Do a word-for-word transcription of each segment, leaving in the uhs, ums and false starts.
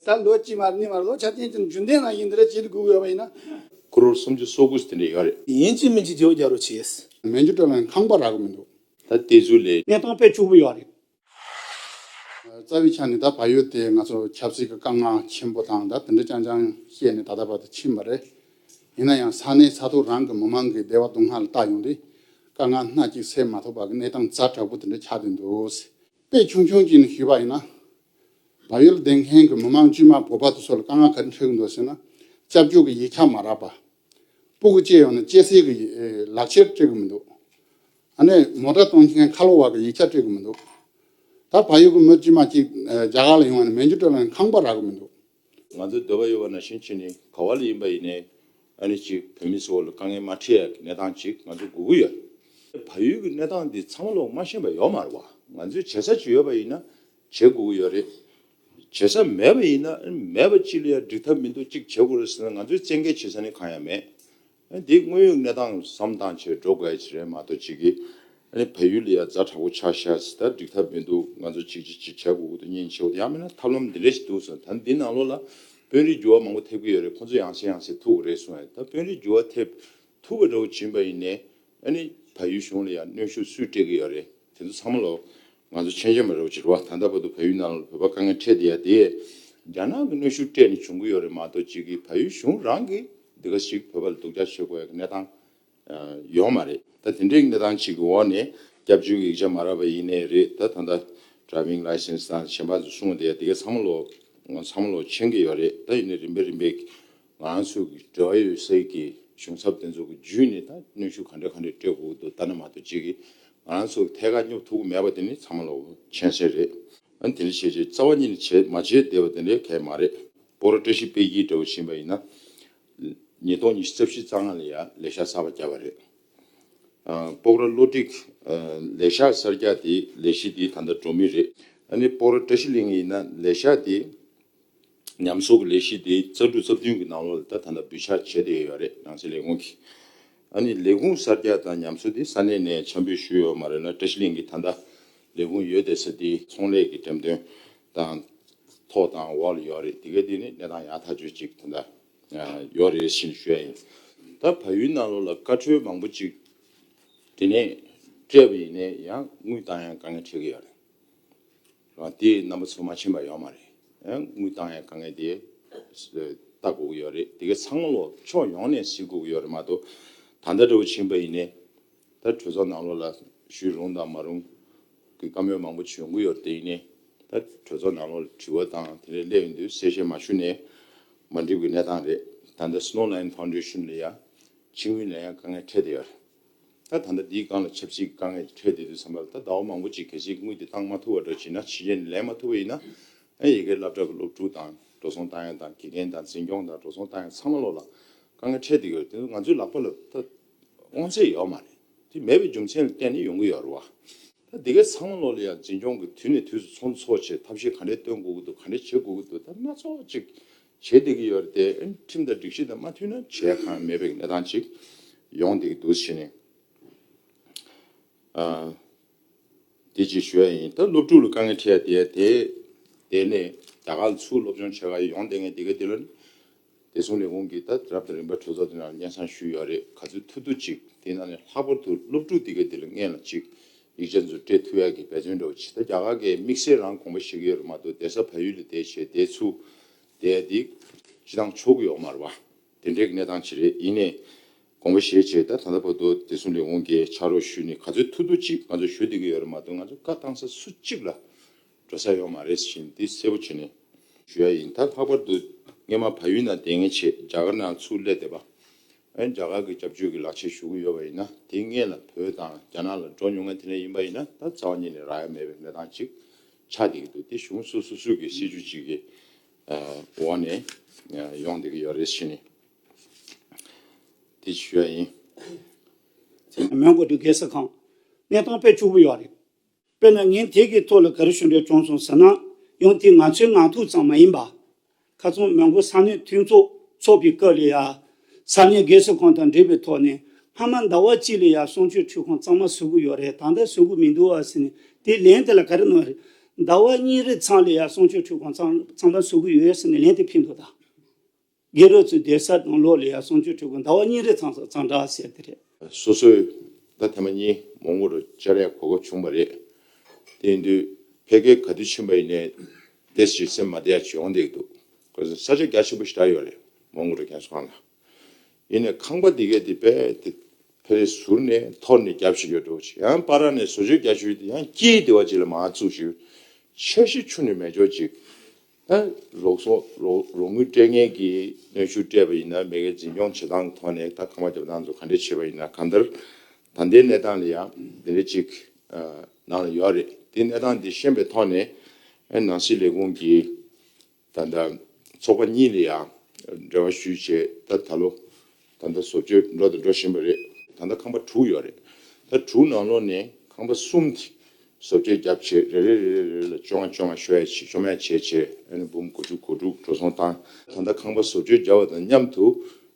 ད་ལོ་གཅིག་མ་རེད་གཉིས་མ་རེད། ལོ་ཆ་རྐྱེན་གྱི་རྒྱུན་ལྡན་ནང་ཡིན་དེ་འདྲ་བྱེད་དགོས་ཡོད་པ་ཡིན་ན། ཀོ་རོར་སུམ་ཅུ་སོ་དགུ་དེ་འདྲ་ཡོད་རེད། ཡིན་གཅིག་མིན་གཅིག་བརྗེ་པོ་རྒྱག་རོགས་བྱེད། མན་ཇུ་ཀྲོ་ལ་ཁང་པ་རག་གི་མི་འདུག་ད་དེ་ཚོ་ལས། གནས་སྟངས་དཔེ་སྐྱོ་པོ་ཡོད་རེད། རྩ་བའི་ཆ་ནས་ད་བལ་ཡུལ་དེ་ང་ཚོ་ཆབ་སྲིད་ཀྱི་དཀའ་ངལ་ཆེན་པོ་དང་ད་དེ་འདྲ་རྐྱང་རྐྱང་བཤད་ནས་ད་ལྟ་བར་དུ་ཕྱིན་པ་རེད། ཡིན་ན་ཡང་ས་གནས་ས་ཐོག་རང་གི་མི་མང་གི་བདེ་བ་སྡུག་བསྔལ་ལ་བལྟ་ཡོང་དུས་དཀའ་ངལ་སྣ་གཅིག་སེལ་མ་ཐུབ་པ་གི་གནས་སྟངས་ཛ་དྲག་པོ་དེ་འདྲ་ཆགས་བསྡད་འདུག་དཔེ་ཆུང་ཆུང་གཅིག་ནས་ཞུས་པ་ཡིན་ན། བལ་ཡུལ་བསྡད་མཁན་གྱི་མི་མང་དཀྱུས་མ་བོད་པ་དེ་ཚོ་ལ་དཀའ་ངལ་ག་རེ་འཕྲད་ཀྱི་འདུག་ཟེར་ན། སྐྱབས་བཅོལ་གྱི་ཡིག་ཆ་མ་རག་པ། སྤུ་གུ་སྐྱེས་ཡོང་ན་སྐྱེ་སའི་གི་ལག་ཁྱེར་སྤྲད་ཀྱི་མི་འདུག་ཨ་ནི་མོ་ཊ་གཏོང་མཁན་ཁ་ལོ་བ་གི་ཡིག་ཆ་སྤྲད་ཀྱི་མི་འདུག་ད་བལ་ཡུལ་གྱི་མི་དཀྱུས་མ་གཅིག་རྒྱ་གར་ལ་ཡོང་བ་ནི་མན་ཇུ་ཀྲོ་ལ་ནི་ཁང་པ་རག་གི་མི་འདུག་ང་ཚོའི་འདོད་པ་ཡོད་པ་ནང་བཞིན་བྱས་ནས་ག་བ་ལ་ཡིན་པ་ཡིན་ནའི་ཨ་ནི་གཅིག་བོད་མི་ཚོ་ལ་དཀའ་ངལ་མ་འཕྲད་ཡ་གི་གནས་སྟངས་གཅིག་ང་ཚོ་དགོས་ཀྱི་ཡོད། བལ་ཡུལ་གྱི་གནས་སྟངས་འདི་ཚང་མ་ལོག་མ་ཤེས་པ་ཡོད་མ་རེད་བ། ང་ཚོས་བྱེད་ས་ཅིག་ཡོད་པ་ཡིན་ན་བྱེད་དགོས་ཀྱི་ཡོད་རེད། བྱེད་ས་མེད་པ་ཡིན་ན་མེད་པ་ཅིག་ལ་ཡ་འགྲིག་ཐབས་མི་འདུག་གཅིག་བྱེད་དགོས་རེད་ཟེར་ན་ང་ཚོས་བཙན་འགེལ་བྱེད་ས་ནི་གང་ཡང་མེད། འདི་དངོས་ཡོད་གནས་སྟངས་བསམ་བཏང་བྱས་འགྲོ་དགོས་ཡ་ཅིག་རེད་མ་གཏོགས་གཅིག་གིས་ཨ་ནི་བལ་ཡུལ་ལ་ཡ་ཛ་དྲག་པོ་ཆགས་ཤག་ཟེར། ད་འགྲིག་ཐབས་མི་འདུག་ང་ཚོ་གཅིག་གཅིག་གཅིག་བྱེད་དགོས་ཀྱི་འདུག་སྙིང་རྗེ་པོ། ཡང་མིན་ན་ཐབས་ལམ་འདི་འདྲ་ཞིག་འདུག་ཟེར། ད་འདི་ནང་ལོགས་ལ་དཔོན་རིགས་འགྱུར་བ་མང་པོ་ཐེབས་ཀྱི་ཡོད་རེད། ཁོང་ཚོ་ཡང་སེ་ཡང་སེ་ཐུག་གི་རེད་གསུངས་ཡ། ད་དཔོན་རིགས་འགྱུར་བ་ཐེབས་ཐུབ་པ་འདྲ་བོ་བྱིན་པ་ཡིན་ནའི་ཨ་ནི་བལ་ཡུལ་གཞུང་ལ་ཡང་གནོན་ཤུགས་སུས་སྤྲད་ཀྱི་ཡོད་རེད། དེ་ཚོ་ཚང་མ་ལོག་ང་ཚོ་མཁྱེན་མཁྱེན་པ་རེད་བ། ཅིག་རེད་བ། ད་ལྟ་བར་དུ་བལ་ཡུལ་ནང་ལ་བོད་པ་དཀའ་ངལ་འཕྲད་བསྡད་ཡ་དེ་རྒྱ་ནག་གི་གནོན་ཤུགས་སྤྲད་ནས་བྱུང་གི་ཡོད་རེད་མ་གཏོགས་གཅིག་གིས་བལ་ཡུལ་གཞུང་རང་གིས་འདི་ག་ཞིག་བོད་པ་ལ་སྡུག་ཅག་བྱེད་དགོས་ཡ་གི་གནས་སྟངས་ཡོད་མ་རེད། ད་དེ་འདྲའི་གནས་སྟངས་ཅིག་གི་འོག་ནས་སྐྱབས་བཅོལ་གྱི་ཡིག་ཆ་མ་རག་པ་ཡིན་ནའི་རེད། ད་ད་ལྟ་driving license་དང་གཞན་པ་ཚོ་གསུངས་བསྡད་ཡ་དེ་ག་ཚང་མ་ལོག་ཚང་མ་ལོག་མཁྱེན་གྱི་ཡོད་རེད། ད་ཡིན་ནའི་རིམ་པས་རིམ་པས་ང་རང་ཚོ་གི་འབྲེལ་བ་ཡོད་སའི་གི་གཞུང་ཚབ་དེ་ཚོ་གི་བརྒྱུད་ནས་ད་གནོན་ཤུགས་ག་འདྲ་ག་འདྲ་སྤྲད་དགོས་ཀྱི་འདུག་ལྟ་ན་མ་གཏོགས་གཅིག་གིས་ང་རང་ཚོ་གི་ཐད་ཀར་སྙོབ་ཐུབ་ཀྱི་མེད་པ་དེ་ནི་ཚང་མ་ལོག་མཁྱེན་གསལ་རེད། ཨ་ནི་དེ་འདྲ་བྱས་རྗེས་རྩ་བ་ཉིད་ནས་བྱེད་མ་བྱེད་བསྡད་པ་དེ་འདྲའི་གལ་མ་རེད། སྤོག་ར་བཀྲ་ཤིས་དཔལ་སྐྱིད་འདྲ་བོ་ཕྱིན་པ་ཡིན་ན། ཉིས་སྟོང་ཉི་ཤུ་རྩ་བཞི་རྩ་ལྔ་ལ་ཡ་ལས་ཤག་གསར་པ་བརྒྱབ་པ་རེད། ཨ་སྤོག་ར་གློ་སྒྲིག་ཨ་ལས་ཤག་གསར་རྒྱག་དེ་ལས་གཞི་དེ་ད་ལྟ་འགྲོ་མུས་རེད། ཨ་ནི་སྤོག་ར་བཀྲ་ཤིས་གླིང་ཡིན་ན་ལས་ཤག་དེ་ཉམས་གསོ་གི་ལས་གཞི་དེ་རྩ་དྲུག་རྩ་བདུན་གི་ནང་ལོགས་ལ་ད་ད་ལྟ་འབུལ་ཕྱག་བྱས་བསྡད་ཡོད་རེད། རང་བཙན་ལས་ཁུངས་ཀྱིས། ཨ་ནི་ལས་ཁུངས་གསར་རྒྱག་དང་ཉམས་གསོ་དེ་ས་གནས་ནས་འཆར་འབུལ་ཞུས་ཡོད་མ་རེད་ལ། བཀྲ་ཤིས་གླིང་གི་ད་ལྟ་ལས་ཁུངས་ཡོད་བསྡད་ས་དེ་ཚོང་ལས་ཀྱི་འགྲེམས་སྟོན་དང་ཐོག་དང་འོག་ལ་ཡོད་རེད། དེ་ག་དེ་ནི་གནས་སྟངས་ཡག་ཐག་ཆོད་ཅིག་ད་ལྟ་ཡོད་རེད་ཞེས་ཞུ་ཡ་ཡིན། ད་བལ་ཡུལ་ནང་ལོགས་ལ་བཀའ་འཁྲོལ་མང་པོ་ཅིག་དེ་ནས་སྤྲད་པ་ཡིན་ནའི་ཡང་དངུལ་བཏང་ཡང་དཀའ་ངལ་འཕྲད་ཀྱི་ཡོད་རེད། རང་དེ་རྣམ་པ་ཚོ་མ་ཕྱིན་པ་ཡོད་མ་རེད། ཨ་དངུལ་བཏང་ཡ་དཀའ་ངལ་དེ་ལྟ་དགོས་ཀྱི་ཡོད་རེད། དེ་ག་ཚང་མ་ལོག་ཕྱོགས་ཡོངས་ནས་གཟིགས་དགོས་ཀྱི་ཡོད་རེད་མ་གཏོགས། ད་ལྟ་འདྲ་བོ་ཕྱིན་པ་ཡིན་ནའི་ད་གྲོས་ཚོགས་ནང་ལོགས་ལ་ཞུགས་རུང་དང་མ་རུང་གི་བཀའ་མོལ་མང་པོ་བྱུང་གི་ཡོད་རེད། དེ་ཡིན་ནའི་ད་གྲོས་ཚོགས་ནང་ལོགས་ལ་དྲི་བ་དང་དེ་འདྲ་སླེབས་ཡོང་དུས་གསལ་བཤད་མ་ཞུས་ནས་མ་འགྲིག་པའི་གནས་སྟངས་རེད། ད་ལྟ་Snow Line Foundation་ལ་ཡ་ཕྱི་དངུལ་ལེན་ཡ་དཀའ་ངལ་འཕྲད་བསྡད་ཡོད་རེད། ད་ད་ལྟ་འདིའི་སྒང་ལ་ཆབ་སྲིད་ཀྱི་དཀའ་ངལ་འཕྲད་བསྡད་དུས་ཙམ་པ་ལ་ད་ཟླ་བ་མང་པོ་ཅིག་གལ་སྲིད་དངུལ་དེ་བཏང་མ་ཐུབ་པ་འདྲ་བྱས་ན། ཕྱི་རྒྱལ་ནས་ལེན་མ་ཐུབ་པ་ཡིན་ན། ཨ་ཡ་གི་སློབ་གྲྭ་གི་སློབ་ཕྲུག་དང་འགྲོ་སོང་བཏང་ཡ་དང་དགེ་རྒན་དང་འཛིན་སྐྱོང་དང་འགྲོ་སོང་བཏང་ཡ་ཚང་མ་ལོགས་ལ་དཀའ་ངལ་འཕྲད་བསྡད་ཡོད་རེད། དེ་ང་ཚོའི་ལག་པ་ལ་ད་དབང་ཚད་ཡོད་མ་རེད། དེ་མེད་པའི་རྒྱུ་མཚན་ལ་བརྟེན་ནས་ཡོང་གི་ཡོད་རེད་བ། ད་འདི་གའི་ཚང་མ་ལོགས་ལ་ཡང་འཛིན་སྐྱོང་གི་དུས་ནས་དུས་སུ་ཚོགས་འདུ་ཚོགས་བྱས་ཐབས་ཤེས་ག་འདྲས་སྟོན་དགོས་ཀྱི་འདུག་ག་འདྲས་བྱེད་དགོས་ཀྱི་འདུག་ད་སྣ་ཚོགས་ཅིག་བྱེད་བསྡད་ཀྱི་ཡོད་རེད་དེ། ཨ་ནི་ཁྲིམས་དང་སྒྲིག་གཞི་དང་མ་མཐུན་ན་བྱེད་ཡ་གང་ཡང་མེད་པའི་གནས་སྟངས་ཅིག་ཡོང་བསྡད་ཀྱི་འདུག་ཟེར་ནས། ཨ་དེ་ཅིག་ཞུ་ཡ་ཡིན། ད་སློབ་ཕྲུག་ལ་དཀའ་ངལ་འཕྲད་ཡ་དེ་དེ་ནས་རྒྱ་གར་ལ་ཚུར་སློབ་སྦྱོང་བྱེད་ག་ཡོང་བསྡད་མཁན་དེ་ག་དེ་ལ་ནི། བདེ་སྲུང་ལས་ཁུངས་ཀྱིས་ད་རབ་དང་རིམ་པ་གྲོས་ཚོགས་དེ་ནང་སྙན་སེང་ཞུས་ཡོད་རེད། ག་ཚོད་ཐུབ་ཐུབ་ཅིག་དེ་ནང་ནས་ལྷག་པར་དུ་སློབ་ཕྲུག་དེ་ག་དེ་ལ་སྔོན་ལ་ཅིག་ཡིག་ཆ་ཚོ་སྤྲད་ཐུབ་ཡ་གི་འབད་བརྩོན་འདྲ་བོ་ཅིག་ད་རྒྱ་གར་གྱིས་དམིགས་བསལ་རང་དགོངས་པ་བཞེས་ཀྱི་ཡོད་རེད་མ་གཏོགས། བསྡད་ས་བལ་ཡུལ་ལ་བསྡད་བྱས་བསྡད་ཚུལ་བསྡད་དེ་སྤྱི་བཏང་ཆོག་གི་ཡོད་མ་རེད་བ། དེ་འདྲའི་གནས་སྟངས་ཅིག་རེད། ཡིན་ནའི་དགོངས་པ་བཞེས་བྱས་ད་ད་ལྟ་བར་དུ་བདེ་སྲུང་ལས་ཁུངས་ཀྱིས་ཕྱག་རོགས་ཞུས་ནས་ག་ཚོད་ཐུབ་ཐུབ་ཅིག་ང་ཚོ་ཞུ་བསྡད་ཀྱི་ཡོད་རེད་མ་གཏོགས། ང་ཚོ་བཀའ་བཏང་ས་སུ་གཅིག་ལ་འགྲོ་ས་ཡོད་མ་རེད་ཟེར་ནས་འདི་གསལ་པོ་བྱས་ནས་ཞུ་ཡ་ཡིན། ད་ལྷག་པར་དུ་སྔོན་མ་བལ་ཡུལ་ནང་བསྡད་མཁན་བྱས་རྒྱ་གར་ནང་ཚུར་སླེབས་བསྡད་པ། ཨ་ནི་རྒྱ་གར་གྱི་སྐྱབས་བཅོལ་གྱི་ལག་ཁྱེར་ཞུ་གི་ཡོད་པ་ཡིན་ན། དེ་སྔོན་ལ་བོད་དང་རྒྱ་ནག་ལ་འགྲོ་མྱོང་མཁན་དེ་འདྲ་ཡིན་པ་ཡིན་ན། ད་རྩ་བ་ཉིད་ནས་རག་ཡ་མེད་པའི་གནས་སྟངས་ཅིག་ཆགས་བསྡད་ཀྱི་འདུག་དེ་གཞུང་སོ་སོ་སོ་གི་སྲིད་ཇུས་ཅིག་གི་འོག་ནས་ཡོང་བསྡད་ཀྱི་ཡོད་རེད་ཟེར་ནས་དེ་ཞུ་ཡ་ཡིན། མོན་གྷོ་དུ་གེ་སར་ཁང་། གནས་སྟངས་དཔེ་སྐྱོ་པོ་ཡོད་རེད། དཔེར་ན་ངས་དེ་གི་ཐོག་ལ་ག་རེ་ཞུ་འདོད་བྱུང་སོང་ཟེར་ན། ཡང་དེ་ང་ཚོའི་ངག་ཐོག་ཙམ་མ་ཡིན་པ། ཁ་སང་མོན་གྷོ་ས་གནས་མཐུན་ཚོགས་ཚོགས་པའི་སྐབས་ལ་ཡ། ས་གནས་དགེ་བཤེས་ཁང་དང་འབྲེལ་བའི་ཐོག་ནས་སྔ་མ་ཟླ་བ་གཅིག་ལ་ཡ་གསུང་ཆོས་ཁྲིད་ཁང་གཙང་མ་བཟོ་གི་ཡོད་རེད། ད་ལྟ་བཟོ་གི་མི་འདུག་ཨ་ཟེར་ནས་དེ་ལན་དེ་ལ་ག་རེ་གནང་རེད། ཟླ་བ་གཉིས་རེ་ཚང་ལ་ཡ་གསང་སྤྱོད་ཁྲི་སྒང་གཙང་གཙང་སྦྲ་བཟོ་གི་ཡོད་ཟེར་ནས་ལན་དེ་ཕུལ་འདུག་ད། དགེ་ལུགས་ཚོའི་སྡོད་ས་དང་ལོགས་ལ་ཡ་གསང་སྤྱོད་ཁྲི་སྒང་ཟླ་བ་གཉིས་རེ་ཚང་ས་གཙང་སྦྲ་ཟེར་དེ་རེད། སོ་སོའི་ད་ཐེངས་མ་གཉིས་མོན་གྷོ་རུ་བཅར་ཡ་གོ་སྐབས་བྱུང་བ་རེད། དེ་ཡིན་དུས་ཕལ་སྐད་ག་དུས་ཕྱིན་པ་ཡིན་ནའི་དེ་ཞིག་སེམས་མ་བདེ་ཡ་ཅིག་ཡོང་བསྡད་ཀྱི་འདུག་ཁོ་ཚོ་ས་ཆ་རྒྱ་ཆེན་པོ་ཞིག་རག་ཡོད་རེད། མོན་གྷོ་རུ་རྒན་གསོ་ཁང་ལ། ཡིན་ནའི་ཁང་པ་འདི་གས་དེ་དཔེ་དེ་ཕལ་ཆེར་ཟུར་ནས་ཐོར་ནས་རྒྱབ་བཞག་ཡོད་འགྲོ་ཞིག་ཡང་པ་ར་ནས་བཟོ་བཅོས་རྒྱག་ཞུས་དེ་ཡང་དཀྱིལ་དེ་བ་ཅིག་ལ་མར་བཙུགས་ཞིག་འཆར་གཞི་ཁྱོན་ནས་མེད་ཅོག་ཅིག་ད་རོགས་སོ་རོགས་རོགས་དངུལ་སྤྲད་མཁན་གྱི་གནོན་ཤུགས་སྤྲད་པ་ཡིན་ན་མེད་མཁན་འཛིན་སྐྱོང་བྱེད་སྟངས་ཐོག་ནས་ད་ཁང་པ་རྒྱབ་སྟངས་ཚོ་ག་འདྲས་བྱེད་པ་ཡིན་ན་གང་ལྟར་ད་ལྟའི་གནས་སྟངས་ལ་ཡང་འདི་འདྲས་ཅིག་ནང་ལ་ཡོད་རེད། དེ་གནས་སྟངས་འདི་ཤེས་པའི་ཐོག་ནས་ཨེ་ནང་སྲིད་ལས་ཁུངས་ཀྱི་ད་ལྟ་ཚོགས་པ་གཉིས་ལ་ཡང་འབྲེལ་བ་ཞུས་བྱས་ད་ད་ལོ་ད་ལྟ་བཟོ་བཅོས་འགྲོ་དང་འགྲོ་བཞིན་པ་རེད། ད་ལྟ་ཁང་པ་དྲུག་ཡོད་རེད། ད་དྲུག་ནང་ལོགས་ནས་ཁང་པ་གསུམ་དེ་བཟོ་བཅོས་བརྒྱབ་བྱས་རེ་རེ་རེ་རེ་རེ་ལ་བཅོ་ལྔ་བཅོ་ལྔ་ཤོ་ཡ་བྱས་ཤོ་མ་བྱས་བྱས་ཨ་ནི་འབུམ་དགུ་དྲུག་དགུ་དྲུག་འགྲོ་སོང་བཏང་། ད་ལྟ་ཁང་པ་བཟོ་བཅོས་བརྒྱབ་པ་དང་མཉམ་དུ་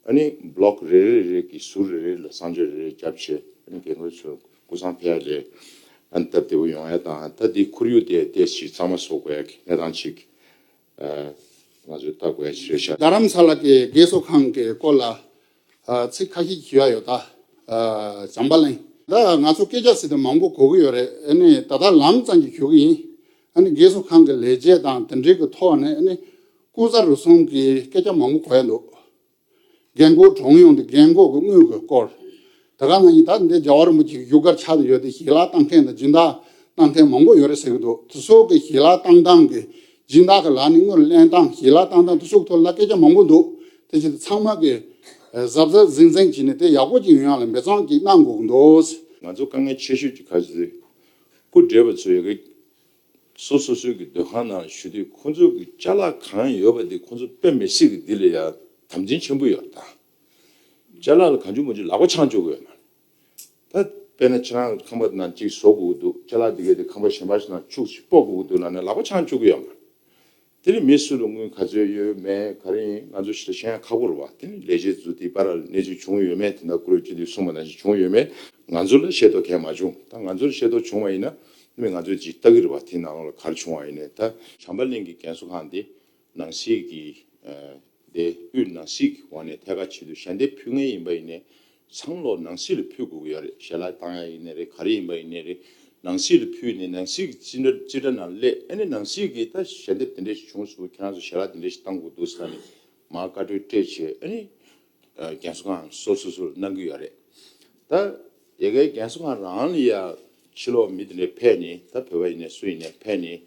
ཨ་ནི་བློག་རེ་རེ་རེ་གི་ཟུར་རེ་རེ་ལ་གསང་སྤྱོད་རེ་རེ་བརྒྱབ་བྱས་ཨ་ནི་རྒན་རྒོན་ཚོ་ཀུན་བཟང་ཕེབས་ཡ་ལས་ཨ་ནི་སྟབས་བདེ་པོ་ཡོང་ཡ་དང་ད་འདི་ཁོར་ཡུག་དེ་ཏོག་ཙམ་གཙང་མ་བཟོ་དགོས་ཡ་གི་གནས་སྟངས་ཅིག་ང་ཚོས་ལྟ་དགོས་ཡ་ཞིག་རེད་ཤག་རྡ་རམ་ས་ལ་གི་རྒན་གསོ་ཁང་གི་སྐོར་ལ་ཨ་ཚིག་ཁ་ཤས་ཞུ་ཡ་ཡོད་ད། ཨ་བྱམས་པ་གླིང་། ད་ང་ཚོ་སྐད་ཆ་ཟེར་དུས་མང་པོ་གོ་གི་ཡོད་རེད། ཨ་ནི་ད་ལྟ་ལམ་ཙམ་གྱི་ཞུ་གི་ཡིན། ཨ་ནི་རྒན་གསོ་ཁང་གི་ལས་བྱེད་དང་དེ་འབྲེལ་གྱི་ཐོག་ནས་ཨ་ནི་ལྐོག་ཟ་རུལ་སུངས་ཀྱི་སྐད་ཆ་མང་པོ་གོ་ཡ་འདུག་རྒན་རྒོན་གྲོངས་ཡོང་དུས་རྒན་རྒོན་གྱི་དངུལ་གྱི་སྐོར། ད་ག་ནང་བཞིན་ད་འདི་རྒྱལ་བ་རིན་པོ་ཆེ་གི་བཞུགས་སྒར་ཆགས་བསྡད་ཡོད་དེ་ཞལ་ལག་བཏང་མཁན་དང་སྦྱིན་བདག་བཏང་མཁན་མང་པོ་ཡོད་རེད་ཟེར་གྱི་འདུག་དེ་ཚོ་གི་ཞལ་ལག་བཏང་སྟངས་ཀྱི་སྦྱིན་བདག་གི་ལག་ནས་དངུལ་ལེན་སྟངས་ཞལ་ལག་བཏང་སྟངས་དེ་ཚོ་གི་ཐོག་ལ་སྐད་ཆ་མང་པོ་འདུག་དེ་ཕྱིར་ཚང་མ་གི་གཟབ་གཟབ་གཟིམ་གཟིམ་བྱས་ནས་དེ་ཡག་པོ་ཅིག་ཡོང་ཡག་ལ་འབད་བརྩོན་ཅིག་གནང་དགོས་ཀྱི་འདུག་ང་ཚོ་དཀའ་ངལ་ཆེ་ཤོས་ཀྱི་ཁ་ཟེར་སྐུ་བགྲེས་པ་ཚོ་ཡོད་གི་སོ་སོ་སོའི་གི་སྡོད་ཁང་ནང་ལ་བཞུགས་དུས་ཁོང་ཚོ་གི་ཅ་ལག་གང་ཡོད་པ་དེ་ཁོང་ཚོ་དཔེ་མི་སྲིད་གི་འདི་ལ་ཡ་དམ་འཛིན་ཆེན་པོ་ཡོད་རེད་ད། ཅ་ལག་ལ་གང་བྱུང་མང་བྱུང་ལག་པ་འཆང་བཅུག་གི་ཡོད་མ་རེད། ད་དཔེར་ན་ཁྱེད་རང་ཁང་པ་ནང་གཅིག་བཟོ་དགོས་ཀྱི་འདུག་ཅ་ལག་འདི་གས་དེ་ཁང་པ་གཞན་པ་ཞིག་ནང་ཁྱུག་ཅིག་སྤོ་དགོས་ཀྱི་འདུག་ལབ་ན་ལག་པ་འཆང་བཅུག་གི་ཡོད་མ་རེད། དེ་ནི་མི་སུ་ལ་དངུལ་ག་ཚོད་ཡོད་མེད་ག་རེ་ཡིན་ང་ཚོ་ཞིག་ལ་ཤེས་ཡ་ཁག་པོ་རེད་བ། དེ་ནི་ལས་བྱེད་ཚོ་དེ་བར་ལ་གནས་ཚུལ་བྱུང་ཡོད་མེད་དེ་འདྲ་བཀུར་འོས་སྤྱི་འཐུས་གསུངས་པ་ནང་བཞིན་བྱུང་ཡོད་མེད་ང་ཚོ་ལ་ཤེས་རྟོགས་གང་ཡང་མ་བྱུང་། ད་ང་ཚོ་ལ་ཤེས་རྟོགས་བྱུང་བ་ཡིན་ན་ནི་ང་ཚོས་ཅིག་ལྟ་གི་རེད་བ། དེ་ནང་ལོགས་ལ་ག་རེ་བྱུང་བ་ཡིན་ནའི་ད་བྱམས་པ་གླིང་གི་རྒན་གསོ་ཁང་དེ་ནང་སྲིད་ཀྱི་ཨ་དེ་དབུས་ནང་སྲིད་ཀྱི་འོག་ནས་ཐད་ཀར་ཆེད་དུ་ཞལ་འདེབས་ཕུལ་མཁན་ཡིན་པ་ཡིན་ནའི་ཚང་ལོ་ནང་སྲིད་ལ་ཕུལ་དགོས་ཀྱི་ཡོད་རེད། ཞལ་ལག་བཏང་ཡ་ཡིན་ནའི་རེད། ག་རེ་ཡིན་པ་ཡིན་ནའི་རེད། ནང་སྲིད་ལ་ཕུལ་ནས་ནང་སྲིད་ཀྱི་རྩིས་ཁྲ་རྩིས་ཁྲ་ནང་སླེབས། ཨ་ནི་ནང་སྲིད་ཀྱིས་ད་ཞལ་འདེབས་དེ་འདྲས་ཞིག་བྱུང་སོང་། ཁྱེད་རང་ཚོ་ཞལ་ལག་དེ་འདྲས་ཞིག་བཏང་དགོས་འདུག་ཟེར་ནས་མར་བཀའ་འཁྲོལ་སྤྲད་བྱས་ཨ་ནི་རྒན་གསོ་ཁང་སོ་སོ་སོར་གནང་གི་ཡོད་རེད། ད་ཡ་གའི་རྒན་གསོ་ཁང་རང་ལ་ཡ་ཕྱི་ལོགས་མི་དེ་འདྲས་ཕེབས་ནས་ད་བོད་པ་ཡིན་ནའི་སུ་ཡིན་ནའི་ཕེབས་ནས་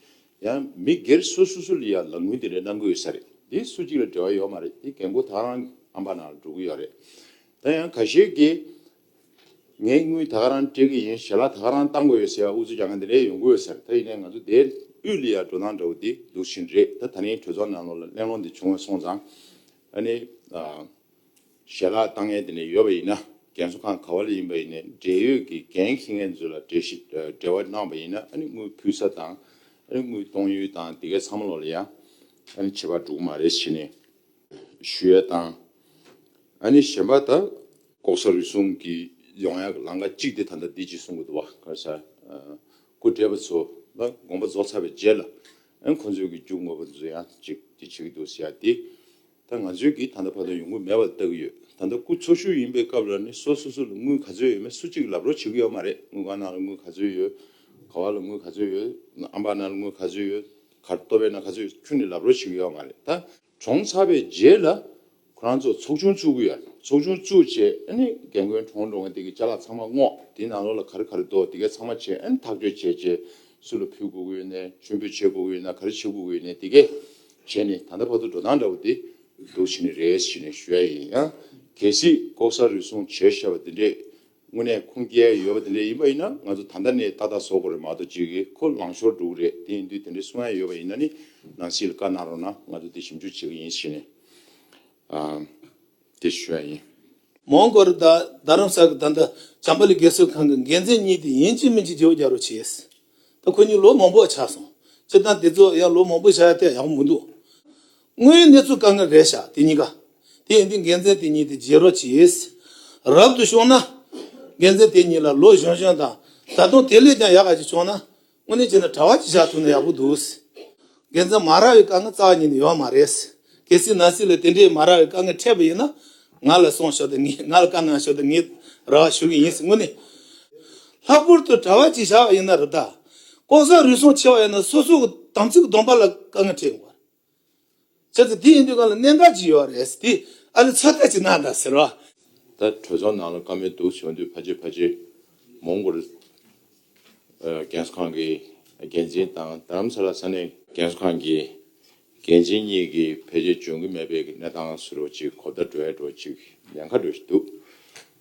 ཡང་མི་སྒེར་སོ་སོ་སོ་ལ་ཡ་ལག་དངུལ་དེ་འདྲས་གནང་གི་ཡོད་ས་རེད། འདི་སུ་གཅིག་ལ་འབྲེལ་བ་ཡོད་མ་རེད། འདི་རྒན་རྒོན་ད་རང་ཨམ་པ་ནང་ལ་འགྲོ་གི་ཡོད་རེད། ད་ཡང་ཁ་ཤས་ཀྱིས་ངས་དངུལ་ད་ག་རང་སྤྲད་གི་ཡིན། ཞལ་ལག་ད་ག་རང་བཏང་དགོས་ཡོད་ཟེར་ཡ་ཨུ་ཚུགས་རྒྱག་མཁན་དེ་འདྲས་ཡོང་གི་ཡོད་ས་རེད། ད་ཡིན་ནའི་ང་ཚོ་དེ་དབུས་ལ་ཡ་འགྲོ་སྟངས་འདྲ་བོ་འདི་འདུག་བཞིན་རེད། ད་ད་རིང་གྲོས་ཚོགས་ནང་ལོགས་ལ་གླེང་སློང་འདི་བྱུང་བ་སོང་ཙང་ཨ་ནི་ཨ། ཞལ་ལག་བཏང་མཁན་དེ་འདྲ་ཡོད་པ་ཡིན་ན་རྒན་གསོ་ཁང་ག་བ་ལ་ཡིན་པ་ཡིན་ནའི་འབྲེལ་ཡོད་ཀྱི་འགན་འཁྱེར་མཁན་ཚོ་ལ་འབྲེལ་ཞིབ་འབྲེལ་བ་གནང་བ་ཡིན་ན་ཨ་ནི་དངུལ་ཕུལ་ས་དང་ཨ་ནི་དངུལ་གཏོང་ཡུལ་དང་དེ་གའི་ཚང་མ་ལོག་ལ་ཡང་ཨ་ནི་ཁྱད་པར་འགྲོ་གི་མ་རེད་ཟེར་ནས་ཞུ་ཡ་དང་། ཨ་ནི་གཞན་པ་ད་ལྐོག་ཟ་རུལ་སུངས་ཀྱི་ཡོང་ཡ་གི་ལམ་ཁ་གཅིག་དེ་ད་ལྟ་འདི་གཅིག་གསུང་གི་འདུག་བ། ག་རེ་ཟ། སྐུ་བགྲེས་པ་ཚོ་ལ་དགོངས་པ་རྫོགས་ཚར་བའི་རྗེས་ལ་ཨ་ནི་ཁོང་ཚོའི་གི་རྒྱུ་དངོས་པོ་ཚོ་ཡང་གཅིག་དེ་བྱེད་ཀྱི་འདུག་ཟེར་ཡ་དེ། ད་ང་ཚོའི་གིས་ད་ལྟ་བར་དུ་ཡོང་གི་མེད་པར་ལྟ་གི་ཡོད། ད་ལྟ་སྐུ་འཚོ་བཞུགས་ཡིན་པའི་སྐབས་ལ་ནི་སོ་སོ་སོ་ལ་དངུལ་ག་ཚོད་ཡོད་མེད་སུ་གཅིག་ལབ་རོགས་བྱེད་ཀྱི་ཡོད་མ་རེད། དངུལ་ཁང་ནང་ལ་དངུལ་ག་ཚོད་ཡོད། ག་བ་ལ་དངུལ་ག་ཚོད་ཡོད། ཨམ་པ་ནང་ལ་དངུལ་ག་ཚོད་ཡོད། གར་ལྟོ་བའི་ནང་ག་ཚོད་ཡོད་ཁྱོན་ནས་ལབ་རོགས་བྱེད་ཀྱི་ཡོད་མ་རེད། ད་གྲོངས་ཚར་བའི་རྗེས་ལ་ཁོ་རང་ཚོ་ཚོགས་ཆུང་བཙུགས་ཀྱི་ཡོད་རེད། ཚོགས་ཆུང་བཙུགས་བྱས་ཨ་ནི་རྒན་རྒོན་གྲོངས་འགྲོ་མཁན་དེ་གི་ཅ་ལག་ཚང་མ་སྔོག་དེའི་ནང་ལོགས་ལ་ག་རེ་ག་རེ་འདུག་དེ་གའི་ཚང་མ་བྱས་ཨ་ནི་ཐག་གཅོད་བྱས་བྱས་སུ་ལ་ཕུལ་དགོས་ཀྱི་ཡོད་ནའི་མཆོད་འབུལ་བྱེད་དགོས་ཀྱི་ཡོད་ན་ག་རེ་བྱེད་དགོས་ཀྱི་ཡོད་ནའི་དེ་གའི་བྱས་ནས་ད་ལྟ་བར་དུ་འགྲོ་སྟངས་འདྲ་བོ་དེ། འདུག་བྱས་ནས་རེད་ཟེར་ནས་ཞུ་ཡ་ཡིན། ཡང་གལ་སྲིད་ལྐོག་ཟ་རུལ་སུངས་བྱས་བཞག་པ་དེ་འདྲས་དངོས་གནས་ཁུངས་སྐྱེལ་ཡ་ཡོད་པ་དེ་འདྲས་ཡིན་པ་ཡིན་ན་ང་ཚོ་ད་ལྟ་ནས་ཏག་ཏག་བཟོ་དགོས་རེད་མ་གཏོགས་ཅིག་གིས་ཁོ་ལངས་ཤོར་འགྲོ་གི་རེད། དེ་ཡིན་དུས་དེ་འདྲས་གསུང་ཡ་ཡོད་པ་ཡིན་ན་ནི་ནང་སྲིད་ལ་བཀའ་གནང་རོགས་གནང་། ང་ཚོ་དེ་ཞིབ་འཇུག་བྱེད་ཀྱི་ཡིན་ཟེར་ནས་ཨ་དེ་ཞུ་ཡ་ཡིན། མོན་གྷོ་རུ་ད་རྡ་རམ་ས་གི་ད་ལྟ་བྱམས་པ་གླིང་རྒན་གསོ་ཁང་གི་འགན་འཛིན་གཉིས་དེ་ཡིན་གཅིག་མིན་གཅིག་བརྗེ་པོ་རྒྱག་རོགས་བྱེད། ད་ཁོ་གཉིས་ལོ་མང་པོ་ཆགས་སོང་། སྤྱིར་བཏང་དེ་ཚོ་ཡང་ལོ་མང་པོ་བཞག་ཡ་དེ་ཡག་པོ་མི་འདུག་དངོས་ཡོད་གནས་ཚུལ་དཀའ་ངལ་རེད་ཤག་དེ་གཉིས་ཀ། དེ་ཡིན་དུས་འགན་འཛིན་དེ་གཉིས་དེ་བརྗེ་རོགས་གྱིས། རབ་ཏུ་བྱུང་ན་འགན་འཛིན་དེ་གཉིས་ལ་ལོ་གཞོན་གཞོན་དང་ད་དུང་དེ་ལས་ཀྱང་ཡག་ག་ཅིག་བྱུང་ན་ དངོས་གནས་བྱས་ན་གྲྭ་བ་གཅིག་བཞག་ཐུབ་ན་ཡག་པོ་འདུག། རྒན་ཚང་མ་རག་པའི་དཀའ་ངལ་རྩ་བ་ཉིད་ནས་ཡོད་མ་རེད། གལ་སྲིད་ནང་སྲིད་ལ་དེ་འདྲའི་མ་རག་པའི་དཀའ་ངལ་འཕྲད་པ་ཡིན་ན། ང་ལ་གསུངས་ཤོག་དང་། ངས་ང་ལ་བཀའ་གནང་ཤོག་དང་། ངས་རེ་བ་ཞུ་གི་ཡིན་ཟེར། དངོས་གནས། ལྷག་པར་དུ་གྲྭ་བ་གཅིག་བཞག་པ་ཡིན་ན་རེད་ད། ལྐོག་ཟ་རུལ་སུངས་ཆེ་བ་ཡིན་ན་སོ་སོ་གི་དམ་ཚིག་གི་སྡོམ་པ་ལ་དཀའ་ངལ་འཕྲད་ཡོང་བ་རེད། བྱས་ཙང་དེ་ཡིན་དུས་གང་ལ་གནད་འགག་ཅིག་ཡོད་རེད། དེ་ཨ་ནི་ཚོད་ལྟ་ཅིག་གནང་དང་ཟེར་བ། ད་གྲོས་ཚོགས་ནང་ལ་བཀའ་མོལ་འདུག་བྱུང་དུས་ཕལ་ཆེར་ཕལ་ཆེར་མོན་གྷོ་རྒྱལ་ཁང་གི་འགན་འཛིན་དང་རྡ་རམ་ས་ལ་ས་གནས་རྒན་གསོ་ཁང་གི་འགན་འཛིན་གཉིས་ཀྱིས་ཕལ་ཆེར་འབྱུང་གི་མེད་པའི་གནས་སྟངས་བཟོ་འདྲ་ཅིག་གོ་བརྡ་འགྲོ་ཡ་འགྲོ་ཅིག་ཉེན་ཁ་འགྲོ་ཞིག་འདུག།